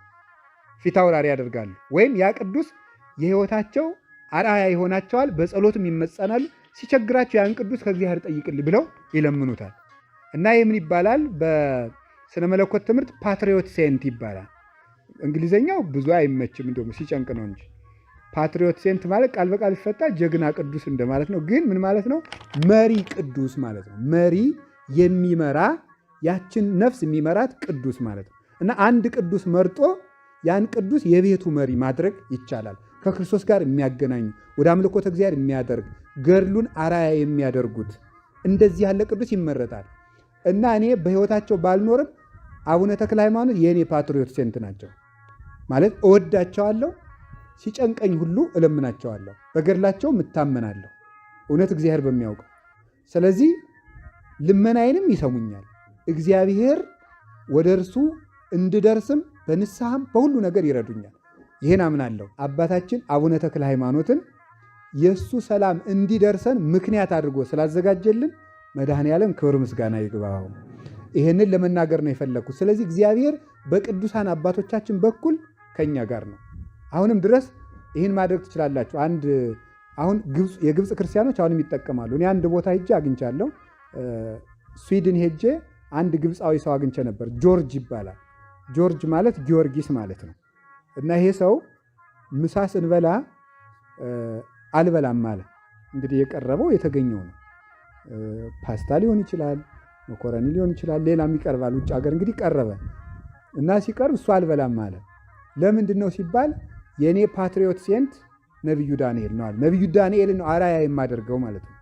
ፊት አውራሪ ያደርጋሉ። ወይም ያ ቅዱስ የሕይወታቸው አርአያ ይሆናቸዋል። በጸሎትም ይመጸናሉ። ሲቸግራቸው ያን ቅዱስ ከእግዚአብሔር ጠይቅልኝ ብለው ይለምኑታል። እና ይህ ምን ይባላል? በስነ መለኮት ትምህርት patriot saint ይባላል። እንግሊዘኛው ብዙ አይመችም፣ እንደውም ሲጨንቅ ነው እንጂ። Patriot saint ማለት ቃል በቃል ይፈታ ጀግና ቅዱስ እንደማለት ነው። ግን ምን ማለት ነው? መሪ ቅዱስ ማለት ነው። መሪ፣ የሚመራ፣ ያችን ነፍስ የሚመራት ቅዱስ ማለት ነው። እና አንድ ቅዱስ መርጦ ያን ቅዱስ የቤቱ መሪ ማድረግ ይቻላል። ከክርስቶስ ጋር የሚያገናኙ፣ ወደ አምልኮተ እግዚአብሔር የሚያደርግ፣ ገድሉን አራያ የሚያደርጉት እንደዚህ ያለ ቅዱስ ይመረጣል። እና እኔ በሕይወታቸው ባልኖርም አቡነ ተክለ ሃይማኖት የእኔ patriot saint ናቸው። ማለት እወዳቸዋለሁ። ሲጨንቀኝ ሁሉ እለምናቸዋለሁ። በገድላቸውም እታመናለሁ። እውነት እግዚአብሔር በሚያውቀው። ስለዚህ ልመናዬንም ይሰሙኛል። እግዚአብሔር ወደ እርሱ እንድደርስም በንስሐም በሁሉ ነገር ይረዱኛል። ይህን አምናለሁ። አባታችን አቡነ ተክለ ሃይማኖትን የእሱ ሰላም እንዲደርሰን ምክንያት አድርጎ ስላዘጋጀልን መድኃኔ ዓለም ክብር ምስጋና ይግባው። ይህንን ለመናገር ነው የፈለግኩት። ስለዚህ እግዚአብሔር በቅዱሳን አባቶቻችን በኩል ከኛ ጋር ነው። አሁንም ድረስ ይህን ማድረግ ትችላላችሁ። አንድ አሁን የግብፅ ክርስቲያኖች አሁንም ይጠቀማሉ። እኔ አንድ ቦታ ሄጄ አግኝቻለሁ። ስዊድን ሄጄ አንድ ግብፃዊ ሰው አግኝቼ ነበር። ጆርጅ ይባላል። ጆርጅ ማለት ጊዮርጊስ ማለት ነው። እና ይሄ ሰው ምሳ ስንበላ አልበላም አለ። እንግዲህ የቀረበው የተገኘው ነው። ፓስታ ሊሆን ይችላል፣ መኮረኒ ሊሆን ይችላል፣ ሌላም ይቀርባል። ውጭ ሀገር እንግዲህ ቀረበ እና ሲቀርብ እሱ አልበላም አለ። ለምንድን ነው ሲባል የእኔ patriot saint ነቢዩ ዳንኤል ነው አለ። ነቢዩ ዳንኤልን ነው አራያ የማደርገው ማለት ነው።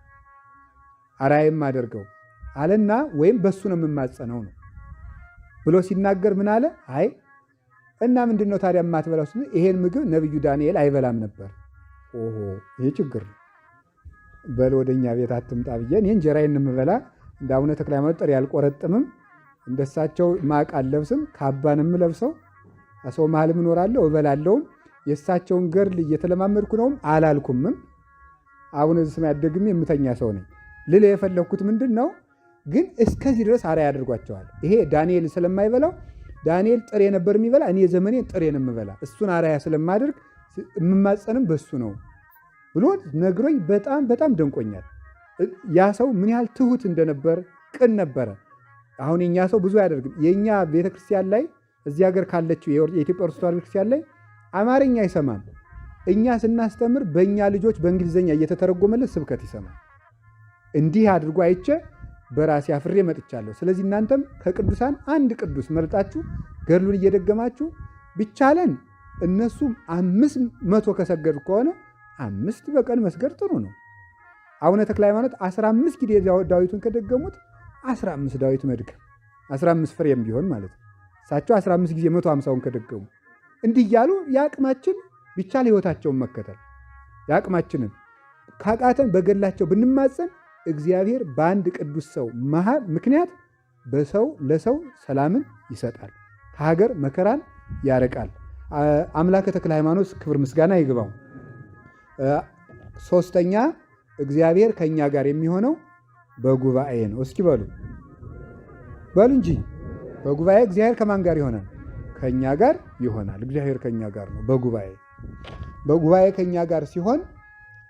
አራያ የማደርገው አለና ወይም በሱ ነው የምማጸነው ነው ብሎ ሲናገር ምን አለ? አይ፣ እና ምንድን ነው ታዲያ የማትበላው? ይሄን ምግብ ነቢዩ ዳንኤል አይበላም ነበር። ኦሆ፣ ይሄ ችግር ነው። በል ወደኛ ቤት አትምጣ ብዬ፣ እኔ እንጀራዬን የምበላ እንደ አቡነ ተክለ ሃይማኖት ጥሬ አልቆረጥምም፣ እንደሳቸው ማቅ አልለብስም፣ ካባን የምለብሰው ሰው መሀልም እኖራለሁ እበላለሁም፣ የእሳቸውን ገድል እየተለማመድኩ ነውም አላልኩምም። አቡነ ዘበሰማያት ደግሜ የምተኛ ሰው ነኝ። ልል የፈለግኩት ምንድን ነው ግን እስከዚህ ድረስ አርአያ ያደርጓቸዋል። ይሄ ዳንኤል ስለማይበላው፣ ዳንኤል ጥሬ ነበር የሚበላ፣ እኔ ዘመኔን ጥሬ ነው የምበላ፣ እሱን አርአያ ስለማደርግ የምማጸንም በሱ ነው ብሎ ነግሮኝ በጣም በጣም ደንቆኛል። ያ ሰው ምን ያህል ትሁት እንደነበር፣ ቅን ነበረ። አሁን የኛ ሰው ብዙ አያደርግም። የእኛ ቤተክርስቲያን ላይ፣ እዚህ ሀገር ካለችው የኢትዮጵያ ኦርቶዶክስ ተዋሕዶ ቤተክርስቲያን ላይ አማርኛ አይሰማም። እኛ ስናስተምር በእኛ ልጆች በእንግሊዝኛ እየተተረጎመለት ስብከት ይሰማል። እንዲህ አድርጎ አይቼ በራሴ አፍሬ መጥቻለሁ። ስለዚህ እናንተም ከቅዱሳን አንድ ቅዱስ መርጣችሁ ገድሉን እየደገማችሁ፣ ቢቻለን እነሱም 500 ከሰገዱ ከሆነ አምስት በቀን መስገድ ጥሩ ነው። አቡነ ተክለ ሃይማኖት 15 ጊዜ ዳዊቱን ከደገሙት 15 ዳዊት መድገም፣ 15 ፍሬም ቢሆን ማለት ነው። እሳቸው 15 ጊዜ 150ውን ከደገሙ፣ እንዲህ እያሉ የአቅማችን ቢቻል ሕይወታቸውን መከተል፣ የአቅማችንን ካቃተን በገድላቸው ብንማጸን እግዚአብሔር በአንድ ቅዱስ ሰው መሃል ምክንያት በሰው ለሰው ሰላምን ይሰጣል፣ ከሀገር መከራን ያርቃል። አምላከ ተክለ ሃይማኖት ክብር ምስጋና ይግባው። ሶስተኛ እግዚአብሔር ከእኛ ጋር የሚሆነው በጉባኤ ነው። እስኪ በሉ በሉ እንጂ በጉባኤ እግዚአብሔር ከማን ጋር ይሆናል? ከእኛ ጋር ይሆናል። እግዚአብሔር ከእኛ ጋር ነው። በጉባኤ በጉባኤ ከእኛ ጋር ሲሆን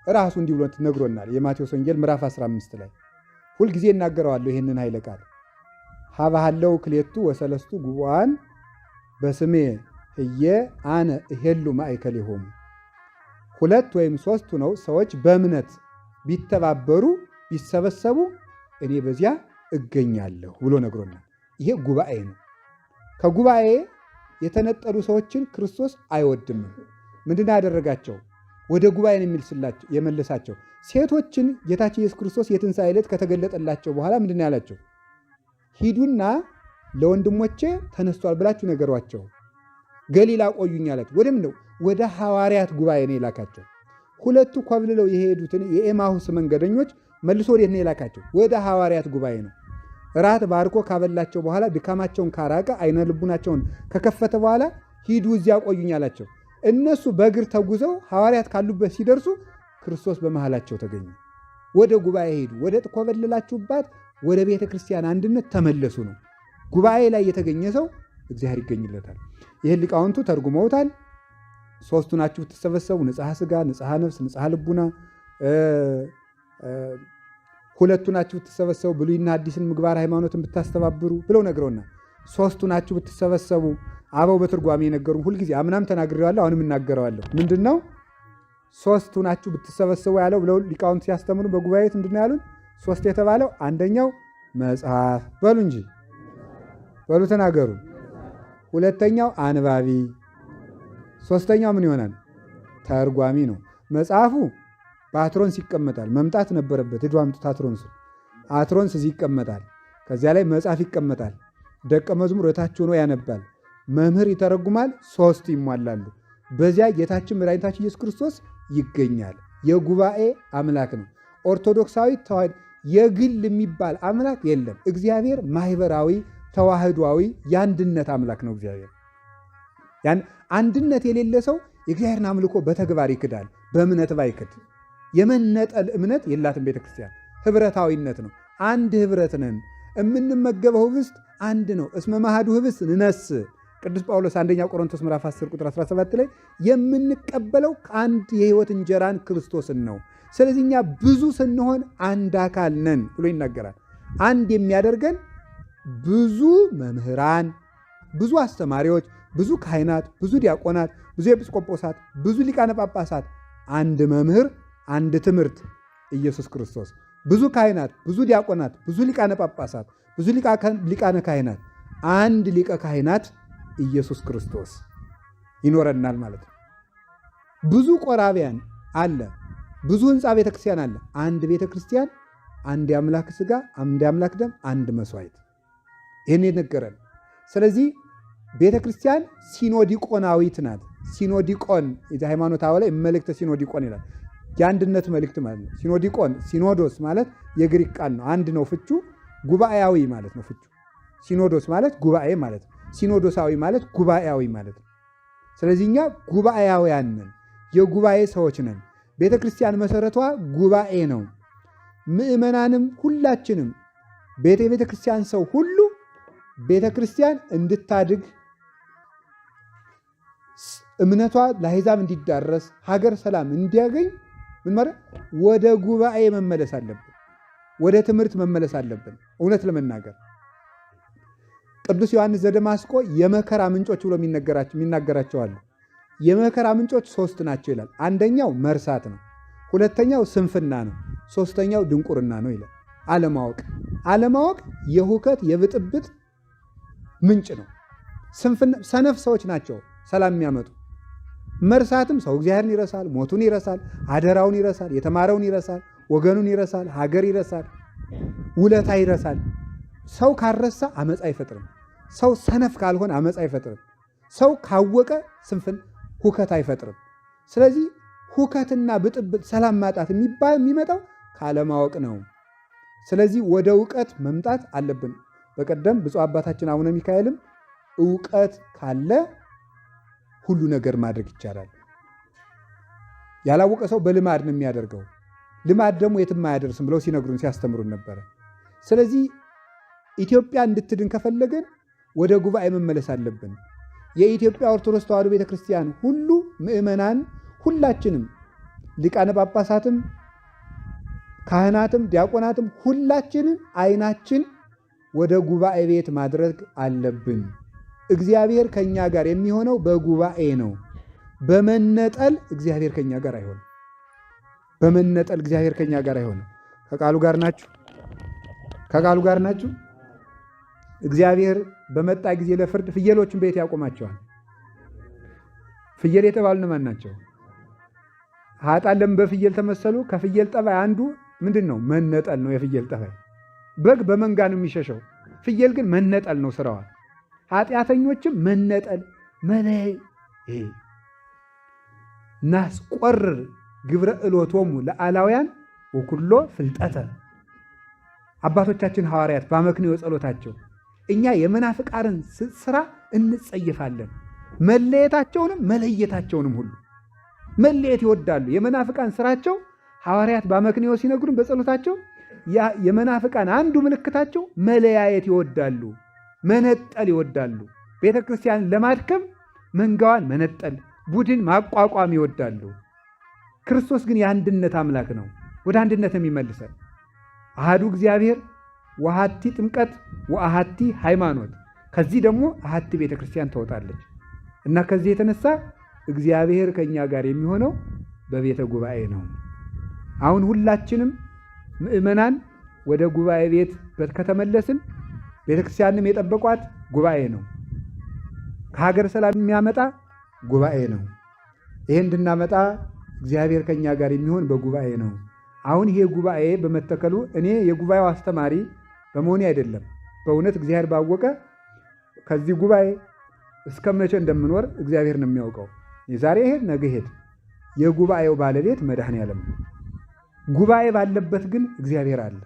ራሱ እንዲህ ብሎ ነግሮናል። የማቴዎስ ወንጌል ምዕራፍ 15 ላይ ሁልጊዜ እናገረዋለሁ ይህንን ኃይለ ቃል ኀበ ሀለዉ ክልኤቱ ወሰለስቱ ጉቡአን በስሜ ህየ አነ እሄሉ ማእከሌሆሙ። ሁለት ወይም ሶስት ነው ሰዎች በእምነት ቢተባበሩ ቢሰበሰቡ እኔ በዚያ እገኛለሁ ብሎ ነግሮናል። ይሄ ጉባኤ ነው። ከጉባኤ የተነጠሉ ሰዎችን ክርስቶስ አይወድም። ምንድን ያደረጋቸው? ወደ ጉባኤ ነው የመለሳቸው። ሴቶችን ጌታችን ኢየሱስ ክርስቶስ የትንሣኤ ዕለት ከተገለጠላቸው በኋላ ምንድን ያላቸው? ሂዱና ለወንድሞቼ ተነስቷል ብላችሁ ነገሯቸው፣ ገሊላ ቆዩኝ አላቸው። ወደ ምን ነው? ወደ ሐዋርያት ጉባኤ ነው የላካቸው። ሁለቱ ኮብልለው የሄዱትን የኤማሁስ መንገደኞች መልሶ ወዴት ነው የላካቸው? ወደ ሐዋርያት ጉባኤ ነው። ራት ባርኮ ካበላቸው በኋላ ድካማቸውን ካራቀ አይነ ልቡናቸውን ከከፈተ በኋላ ሂዱ እዚያ ቆዩኝ አላቸው። እነሱ በእግር ተጉዘው ሐዋርያት ካሉበት ሲደርሱ ክርስቶስ በመሃላቸው ተገኘ። ወደ ጉባኤ ሄዱ። ወደ ኮበለላችሁባት ወደ ቤተ ክርስቲያን አንድነት ተመለሱ ነው። ጉባኤ ላይ የተገኘ ሰው እግዚአብሔር ይገኝለታል። ይህን ሊቃውንቱ ተርጉመውታል። ሶስቱ ናችሁ ብትሰበሰቡ ንጽሐ ሥጋ፣ ንጽሐ ነፍስ፣ ንጽሐ ልቡና። ሁለቱ ናችሁ ብትሰበሰቡ ብሉይና አዲስን ምግባር ሃይማኖትን ብታስተባብሩ ብለው ነግረውናል። ሶስቱ ናችሁ ብትሰበሰቡ አበው በትርጓሜ የነገሩን ሁልጊዜ አምናም ተናግሬዋለሁ፣ አሁንም እናገረዋለሁ። ምንድን ነው ሶስቱ ናችሁ ብትሰበሰቡ ያለው ብለው ሊቃውንት ሲያስተምሩ በጉባኤት ምንድን ነው ያሉን? ሶስት የተባለው አንደኛው መጽሐፍ በሉ እንጂ በሉ ተናገሩ። ሁለተኛው አንባቢ፣ ሶስተኛው ምን ይሆናል? ተርጓሚ ነው። መጽሐፉ በአትሮንስ ይቀመጣል። መምጣት ነበረበት። ሂዱ አምጡት አትሮንስ። አትሮንስ እዚህ ይቀመጣል። ከዚያ ላይ መጽሐፍ ይቀመጣል። ደቀ መዝሙር እታች ሆኖ ያነባል። መምህር ይተረጉማል። ሶስት ይሟላሉ። በዚያ ጌታችን መድኃኒታችን ኢየሱስ ክርስቶስ ይገኛል። የጉባኤ አምላክ ነው። ኦርቶዶክሳዊ ተዋሕዶ የግል የሚባል አምላክ የለም። እግዚአብሔር ማህበራዊ ተዋህዷዊ የአንድነት አምላክ ነው። እግዚአብሔር ያን አንድነት የሌለ ሰው የእግዚአብሔርን አምልኮ በተግባር ይክዳል፣ በእምነት ባይክድ። የመነጠል እምነት የላትም ቤተክርስቲያን። ህብረታዊነት ነው። አንድ ህብረት ነን። የምንመገበው ህብስት አንድ ነው። እስመ ማህዱ ህብስት ንነስ ቅዱስ ጳውሎስ አንደኛ ቆሮንቶስ ምዕራፍ 10 ቁጥር 17 ላይ የምንቀበለው ከአንድ የህይወት እንጀራን ክርስቶስን ነው። ስለዚህ እኛ ብዙ ስንሆን አንድ አካል ነን ብሎ ይናገራል። አንድ የሚያደርገን ብዙ መምህራን፣ ብዙ አስተማሪዎች፣ ብዙ ካህናት፣ ብዙ ዲያቆናት፣ ብዙ ኤጲስቆጶሳት፣ ብዙ ሊቃነ ጳጳሳት፣ አንድ መምህር፣ አንድ ትምህርት ኢየሱስ ክርስቶስ። ብዙ ካህናት፣ ብዙ ዲያቆናት፣ ብዙ ሊቃነ ጳጳሳት፣ ብዙ ሊቃነ ካህናት፣ አንድ ሊቀ ካህናት ኢየሱስ ክርስቶስ ይኖረናል ማለት ነው። ብዙ ቆራቢያን አለ፣ ብዙ ህንፃ ቤተክርስቲያን አለ። አንድ ቤተክርስቲያን፣ አንድ የአምላክ ስጋ፣ አንድ የአምላክ ደም፣ አንድ መስዋዕት። ይህን የነገረን። ስለዚህ ቤተክርስቲያን ሲኖዲቆናዊት ናት። ሲኖዲቆን ሃይማኖት አበው ላይ መልእክተ ሲኖዲቆን ይላል። የአንድነት መልእክት ማለት ነው። ሲኖዲቆን ሲኖዶስ ማለት የግሪክ ቃል ነው። አንድ ነው ፍቹ። ጉባኤያዊ ማለት ነው ፍቹ። ሲኖዶስ ማለት ጉባኤ ማለት ነው። ሲኖዶሳዊ ማለት ጉባኤያዊ ማለት ነው። ስለዚህ እኛ ጉባኤያውያን ነን፣ የጉባኤ ሰዎች ነን። ቤተ ክርስቲያን መሰረቷ ጉባኤ ነው። ምእመናንም ሁላችንም የቤተ ክርስቲያን ሰው ሁሉ ቤተ ክርስቲያን እንድታድግ እምነቷ ለአሕዛብ እንዲዳረስ ሀገር ሰላም እንዲያገኝ ምን ማለት ወደ ጉባኤ መመለስ አለብን። ወደ ትምህርት መመለስ አለብን። እውነት ለመናገር ቅዱስ ዮሐንስ ዘደማስቆ የመከራ ምንጮች ብሎ የሚናገራቸው አሉ። የመከራ ምንጮች ሶስት ናቸው ይላል። አንደኛው መርሳት ነው፣ ሁለተኛው ስንፍና ነው፣ ሶስተኛው ድንቁርና ነው ይላል። አለማወቅ አለማወቅ የሁከት የብጥብጥ ምንጭ ነው። ሰነፍ ሰዎች ናቸው ሰላም የሚያመጡ። መርሳትም ሰው እግዚአብሔርን ይረሳል፣ ሞቱን ይረሳል፣ አደራውን ይረሳል፣ የተማረውን ይረሳል፣ ወገኑን ይረሳል፣ ሀገር ይረሳል፣ ውለታ ይረሳል። ሰው ካልረሳ አመፅ አይፈጥርም። ሰው ሰነፍ ካልሆነ አመፅ አይፈጥርም። ሰው ካወቀ ስንፍን ሁከት አይፈጥርም። ስለዚህ ሁከትና ብጥብጥ፣ ሰላም ማጣት የሚባል የሚመጣው ካለማወቅ ነው። ስለዚህ ወደ እውቀት መምጣት አለብን። በቀደም ብፁዕ አባታችን አቡነ ሚካኤልም እውቀት ካለ ሁሉ ነገር ማድረግ ይቻላል። ያላወቀ ሰው በልማድ ነው የሚያደርገው፣ ልማድ ደግሞ የትም አያደርስም ብለው ሲነግሩን ሲያስተምሩን ነበረ። ስለዚህ ኢትዮጵያ እንድትድን ከፈለግን ወደ ጉባኤ መመለስ አለብን። የኢትዮጵያ ኦርቶዶክስ ተዋሕዶ ቤተክርስቲያን ሁሉ ምዕመናን ሁላችንም ሊቃነ ጳጳሳትም ካህናትም ዲያቆናትም ሁላችንም ዓይናችን ወደ ጉባኤ ቤት ማድረግ አለብን። እግዚአብሔር ከኛ ጋር የሚሆነው በጉባኤ ነው። በመነጠል እግዚአብሔር ከኛ ጋር አይሆንም። በመነጠል እግዚአብሔር ከኛ ጋር አይሆንም። ከቃሉ ጋር ናችሁ? ከቃሉ ጋር ናችሁ? እግዚአብሔር በመጣ ጊዜ ለፍርድ ፍየሎችን በየት ያቆማቸዋል? ፍየል የተባሉ እነማን ናቸው? ኃጥአን ለምን በፍየል ተመሰሉ? ከፍየል ጠባይ አንዱ ምንድን ነው? መነጠል ነው። የፍየል ጠባይ በግ በመንጋ ነው የሚሸሸው። ፍየል ግን መነጠል ነው ስራዋ። ኃጢአተኞችም መነጠል መለይ ናስቆርር ግብረ እሎቶሙ ለአላውያን ወኩሎ ፍልጠተ። አባቶቻችን ሐዋርያት በአመክንዮ ጸሎታቸው እኛ የመናፍቃርን ስራ እንጸየፋለን፣ መለየታቸውንም መለየታቸውንም ሁሉ መለየት ይወዳሉ። የመናፍቃን ስራቸው ሐዋርያት በአመክንዮ ሲነግሩን በጸሎታቸው የመናፍቃን አንዱ ምልክታቸው መለያየት ይወዳሉ፣ መነጠል ይወዳሉ። ቤተ ክርስቲያንን ለማድከም መንጋዋን መነጠል፣ ቡድን ማቋቋም ይወዳሉ። ክርስቶስ ግን የአንድነት አምላክ ነው። ወደ አንድነት የሚመልሰን አሐዱ እግዚአብሔር ወአሐቲ ጥምቀት ወአሐቲ ሃይማኖት። ከዚህ ደግሞ አሐቲ ቤተ ክርስቲያን ትወጣለች እና ከዚህ የተነሳ እግዚአብሔር ከእኛ ጋር የሚሆነው በቤተ ጉባኤ ነው። አሁን ሁላችንም ምዕመናን ወደ ጉባኤ ቤት ከተመለስን ቤተ ክርስቲያንም የጠበቋት ጉባኤ ነው። ከሀገር ሰላም የሚያመጣ ጉባኤ ነው። ይሄ እንድናመጣ እግዚአብሔር ከእኛ ጋር የሚሆን በጉባኤ ነው። አሁን ይሄ ጉባኤ በመተከሉ እኔ የጉባኤው አስተማሪ በመሆኔ አይደለም። በእውነት እግዚአብሔር ባወቀ ከዚህ ጉባኤ እስከ መቼ እንደምኖር እግዚአብሔር ነው የሚያውቀው። የዛሬ ሄድ ነገ ሄድ፣ የጉባኤው ባለቤት መድኃኔዓለም ነው። ጉባኤ ባለበት ግን እግዚአብሔር አለ።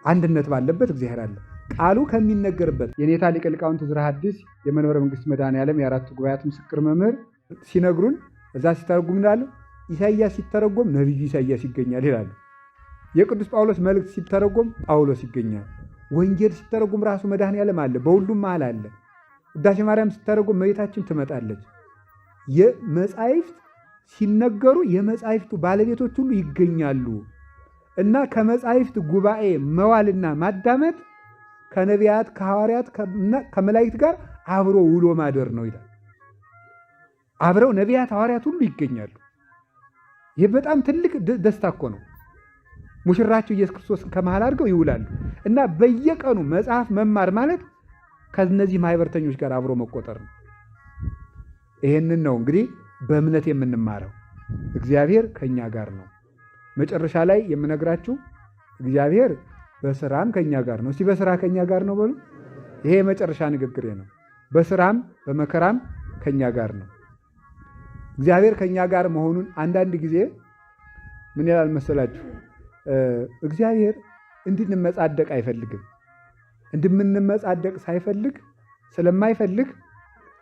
አንድነት ባለበት እግዚአብሔር አለ። ቃሉ ከሚነገርበት የኔታ ሊቀ ሊቃውንት ዕዝራ ሐዲስ የመንበረ መንግስት መድኃኔዓለም የአራቱ ጉባኤያት ምስክር መምህር ሲነግሩን እዛ ሲተረጉም እንዳሉ ኢሳይያስ ሲተረጎም ነቢዩ ኢሳይያስ ይገኛል ይላሉ። የቅዱስ ጳውሎስ መልእክት ሲተረጎም ጳውሎስ ይገኛል። ወንጌል ሲተረጎም ራሱ መድኃኔዓለም አለ፣ በሁሉም መሃል አለ። ውዳሴ ማርያም ሲተረጎም እመቤታችን ትመጣለች። የመጻሕፍት ሲነገሩ የመጻሕፍቱ ባለቤቶች ሁሉ ይገኛሉ እና ከመጻሕፍት ጉባኤ መዋልና ማዳመጥ ከነቢያት ከሐዋርያት ከመላእክት ጋር አብሮ ውሎ ማደር ነው ይላል። አብረው ነቢያት ሐዋርያት ሁሉ ይገኛሉ። ይህ በጣም ትልቅ ደስታ እኮ ነው። ሙሽራቸው ኢየሱስ ክርስቶስን ከመሃል አድርገው ይውላሉ እና በየቀኑ መጽሐፍ መማር ማለት ከእነዚህ ማህበርተኞች ጋር አብሮ መቆጠር ነው። ይሄንን ነው እንግዲህ በእምነት የምንማረው። እግዚአብሔር ከኛ ጋር ነው። መጨረሻ ላይ የምነግራችሁ እግዚአብሔር በስራም ከኛ ጋር ነው። እስቲ በስራ ከኛ ጋር ነው በሉ። ይሄ የመጨረሻ ንግግሬ ነው። በስራም በመከራም ከኛ ጋር ነው። እግዚአብሔር ከኛ ጋር መሆኑን አንዳንድ ጊዜ ምን ይላል መሰላችሁ? እግዚአብሔር እንድንመጻደቅ አይፈልግም። እንድንመጻደቅ ሳይፈልግ ስለማይፈልግ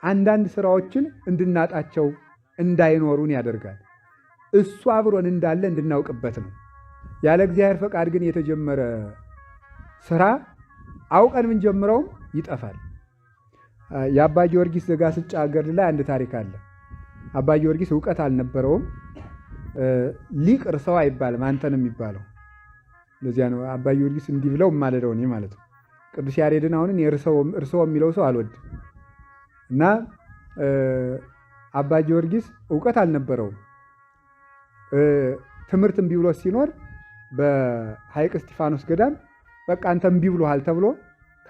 አንዳንድ ስራዎችን እንድናጣቸው እንዳይኖሩን ያደርጋል። እሱ አብሮን እንዳለ እንድናውቅበት ነው። ያለ እግዚአብሔር ፈቃድ ግን የተጀመረ ስራ አውቀን ብንጀምረውም ይጠፋል። የአባ ጊዮርጊስ ዘጋስጫ ገድል ላይ አንድ ታሪክ አለ። አባ ጊዮርጊስ እውቀት አልነበረውም። ሊቅ እርሰው አይባልም አንተ ነው የሚባለው። ለዚያ ነው አባ ጊዮርጊስ እንዲህ ብለው የማልለው እኔ ማለት ነው። ቅዱስ ያሬድን አሁን እርሰው የሚለው ሰው አልወድም እና አባ ጊዮርጊስ እውቀት አልነበረውም። ትምህርት እምቢ ብሎ ሲኖር በሐይቅ እስጢፋኖስ ገዳም በቃ አንተ እምቢ ብሎሃል ተብሎ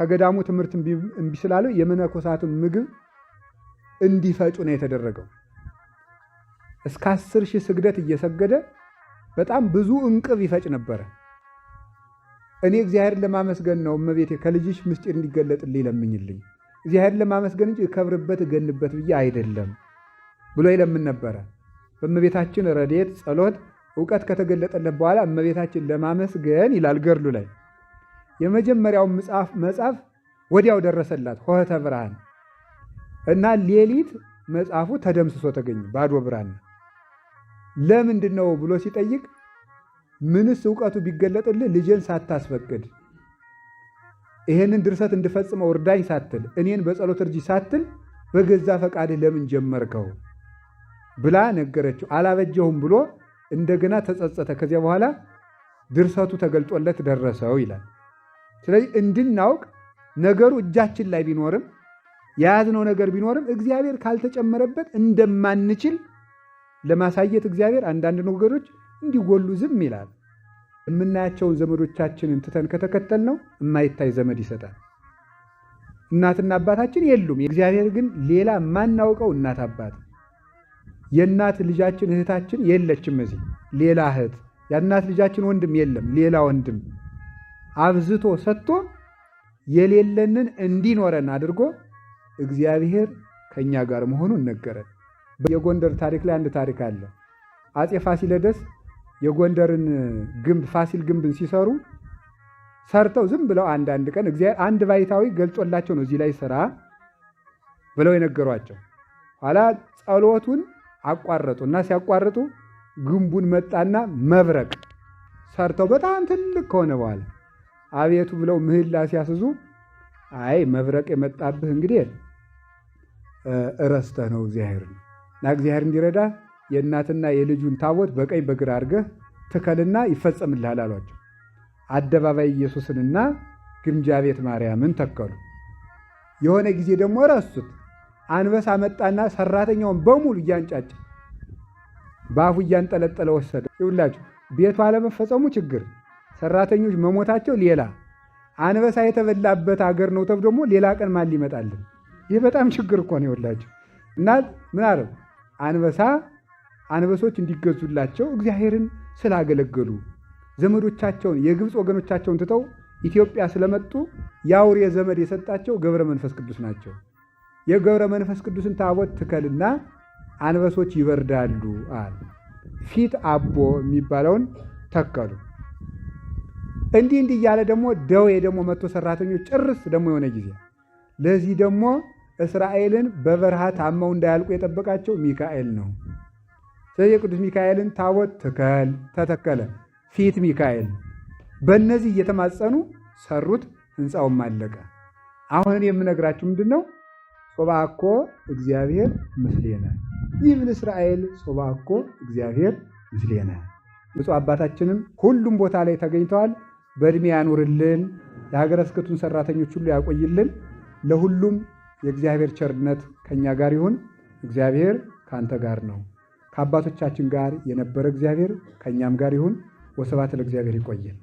ከገዳሙ ትምህርት እምቢ ስላለው የመነኮሳቱን ምግብ እንዲፈጩ ነው የተደረገው። እስከ 10,000 ስግደት እየሰገደ በጣም ብዙ እንቅብ ይፈጭ ነበረ። እኔ እግዚአብሔርን ለማመስገን ነው እመቤቴ ከልጅሽ ምስጢር እንዲገለጥልኝ ለምኝልኝ፣ እግዚአብሔርን ለማመስገን እንጂ እከብርበት እገንበት ብዬ አይደለም ብሎ ይለምን ነበረ። በእመቤታችን ረድኤት ጸሎት እውቀት ከተገለጠለት በኋላ እመቤታችን ለማመስገን ይላል ገድሉ ላይ የመጀመሪያውን መጽሐፍ ወዲያው ደረሰላት፣ ሆህተ ብርሃን እና ሌሊት መጽሐፉ ተደምስሶ ተገኘ፣ ባዶ ብራና። ለምንድን ነው ብሎ ሲጠይቅ ምንስ እውቀቱ ቢገለጥልህ ልጄን ሳታስፈቅድ ይሄንን ድርሰት እንድፈጽመው እርዳኝ ሳትል እኔን በጸሎት እርጂ ሳትል በገዛ ፈቃድህ ለምን ጀመርከው ብላ ነገረችው። አላበጀሁም ብሎ እንደገና ተጸጸተ። ከዚያ በኋላ ድርሰቱ ተገልጦለት ደረሰው ይላል። ስለዚህ እንድናውቅ ነገሩ እጃችን ላይ ቢኖርም የያዝነው ነገር ቢኖርም እግዚአብሔር ካልተጨመረበት እንደማንችል ለማሳየት እግዚአብሔር አንዳንድ ነገሮች እንዲጎሉ ዝም ይላል። የምናያቸውን ዘመዶቻችንን ትተን ከተከተልነው የማይታይ ዘመድ ይሰጣል። እናትና አባታችን የሉም። እግዚአብሔር ግን ሌላ የማናውቀው እናት አባት፣ የእናት ልጃችን እህታችን የለችም፣ እዚህ ሌላ እህት፣ የእናት ልጃችን ወንድም የለም፣ ሌላ ወንድም አብዝቶ ሰጥቶ የሌለንን እንዲኖረን አድርጎ እግዚአብሔር ከኛ ጋር መሆኑን ነገረን። የጎንደር ታሪክ ላይ አንድ ታሪክ አለ። አፄ ፋሲለደስ የጎንደርን ግንብ ፋሲል ግንብን ሲሰሩ ሰርተው ዝም ብለው አንዳንድ ቀን እግዚአብሔር አንድ ባይታዊ ገልጾላቸው ነው እዚህ ላይ ስራ ብለው የነገሯቸው። ኋላ ጸሎቱን አቋረጡ እና ሲያቋርጡ ግንቡን መጣና መብረቅ ሰርተው በጣም ትልቅ ከሆነ በኋላ አቤቱ ብለው ምህላ ሲያስዙ አይ መብረቅ የመጣብህ እንግዲህ እረስተህ ነው እግዚአብሔር እና እግዚአብሔር እንዲረዳ የእናትና የልጁን ታቦት በቀኝ በግራ አድርገህ ትከልና ይፈጸምልሃል አሏቸው። አደባባይ ኢየሱስንና ግምጃ ቤት ማርያምን ተከሉ። የሆነ ጊዜ ደግሞ ረሱት። አንበሳ መጣና ሰራተኛውን በሙሉ እያንጫጫ በአፉ እያንጠለጠለ ወሰደ። ይውላችሁ ቤቱ አለመፈጸሙ ችግር፣ ሰራተኞች መሞታቸው ሌላ፣ አንበሳ የተበላበት አገር ነው ተብሎ ደግሞ ሌላ ቀን ማን ሊመጣልን? ይህ በጣም ችግር እኮ ነው። ይውላችሁ እና ምን አለው አንበሳ አንበሶች እንዲገዙላቸው እግዚአብሔርን ስላገለገሉ ዘመዶቻቸውን የግብፅ ወገኖቻቸውን ትተው ኢትዮጵያ ስለመጡ የአውሬ ዘመድ የሰጣቸው ገብረ መንፈስ ቅዱስ ናቸው። የገብረ መንፈስ ቅዱስን ታቦት ትከልና አንበሶች ይበርዳሉ አለ። ፊት አቦ የሚባለውን ተከሉ። እንዲህ እንዲህ እያለ ደግሞ ደዌ ደግሞ መጥቶ ሰራተኞች ጭርስ ደግሞ የሆነ ጊዜ ለዚህ ደግሞ እስራኤልን በበረሃ ታመው እንዳያልቁ የጠበቃቸው ሚካኤል ነው። ስለዚህ የቅዱስ ሚካኤልን ታቦት ትከል ተተከለ። ፊት ሚካኤል በእነዚህ እየተማጸኑ ሰሩት። ሕንፃውም አለቀ። አሁን የምነግራችሁ ምንድን ነው? ሶባኮ እግዚአብሔር ምስሌነ ይብል እስራኤል ሶባኮ እግዚአብሔር ምስሌነ። ብፁዕ አባታችንም ሁሉም ቦታ ላይ ተገኝተዋል። በእድሜ ያኑርልን፣ የሀገረ ስብከቱን ሰራተኞች ሁሉ ያቆይልን። ለሁሉም የእግዚአብሔር ቸርነት ከእኛ ጋር ይሁን። እግዚአብሔር ከአንተ ጋር ነው። ከአባቶቻችን ጋር የነበረ እግዚአብሔር ከእኛም ጋር ይሁን። ወስብሐት ለእግዚአብሔር። ይቆየን።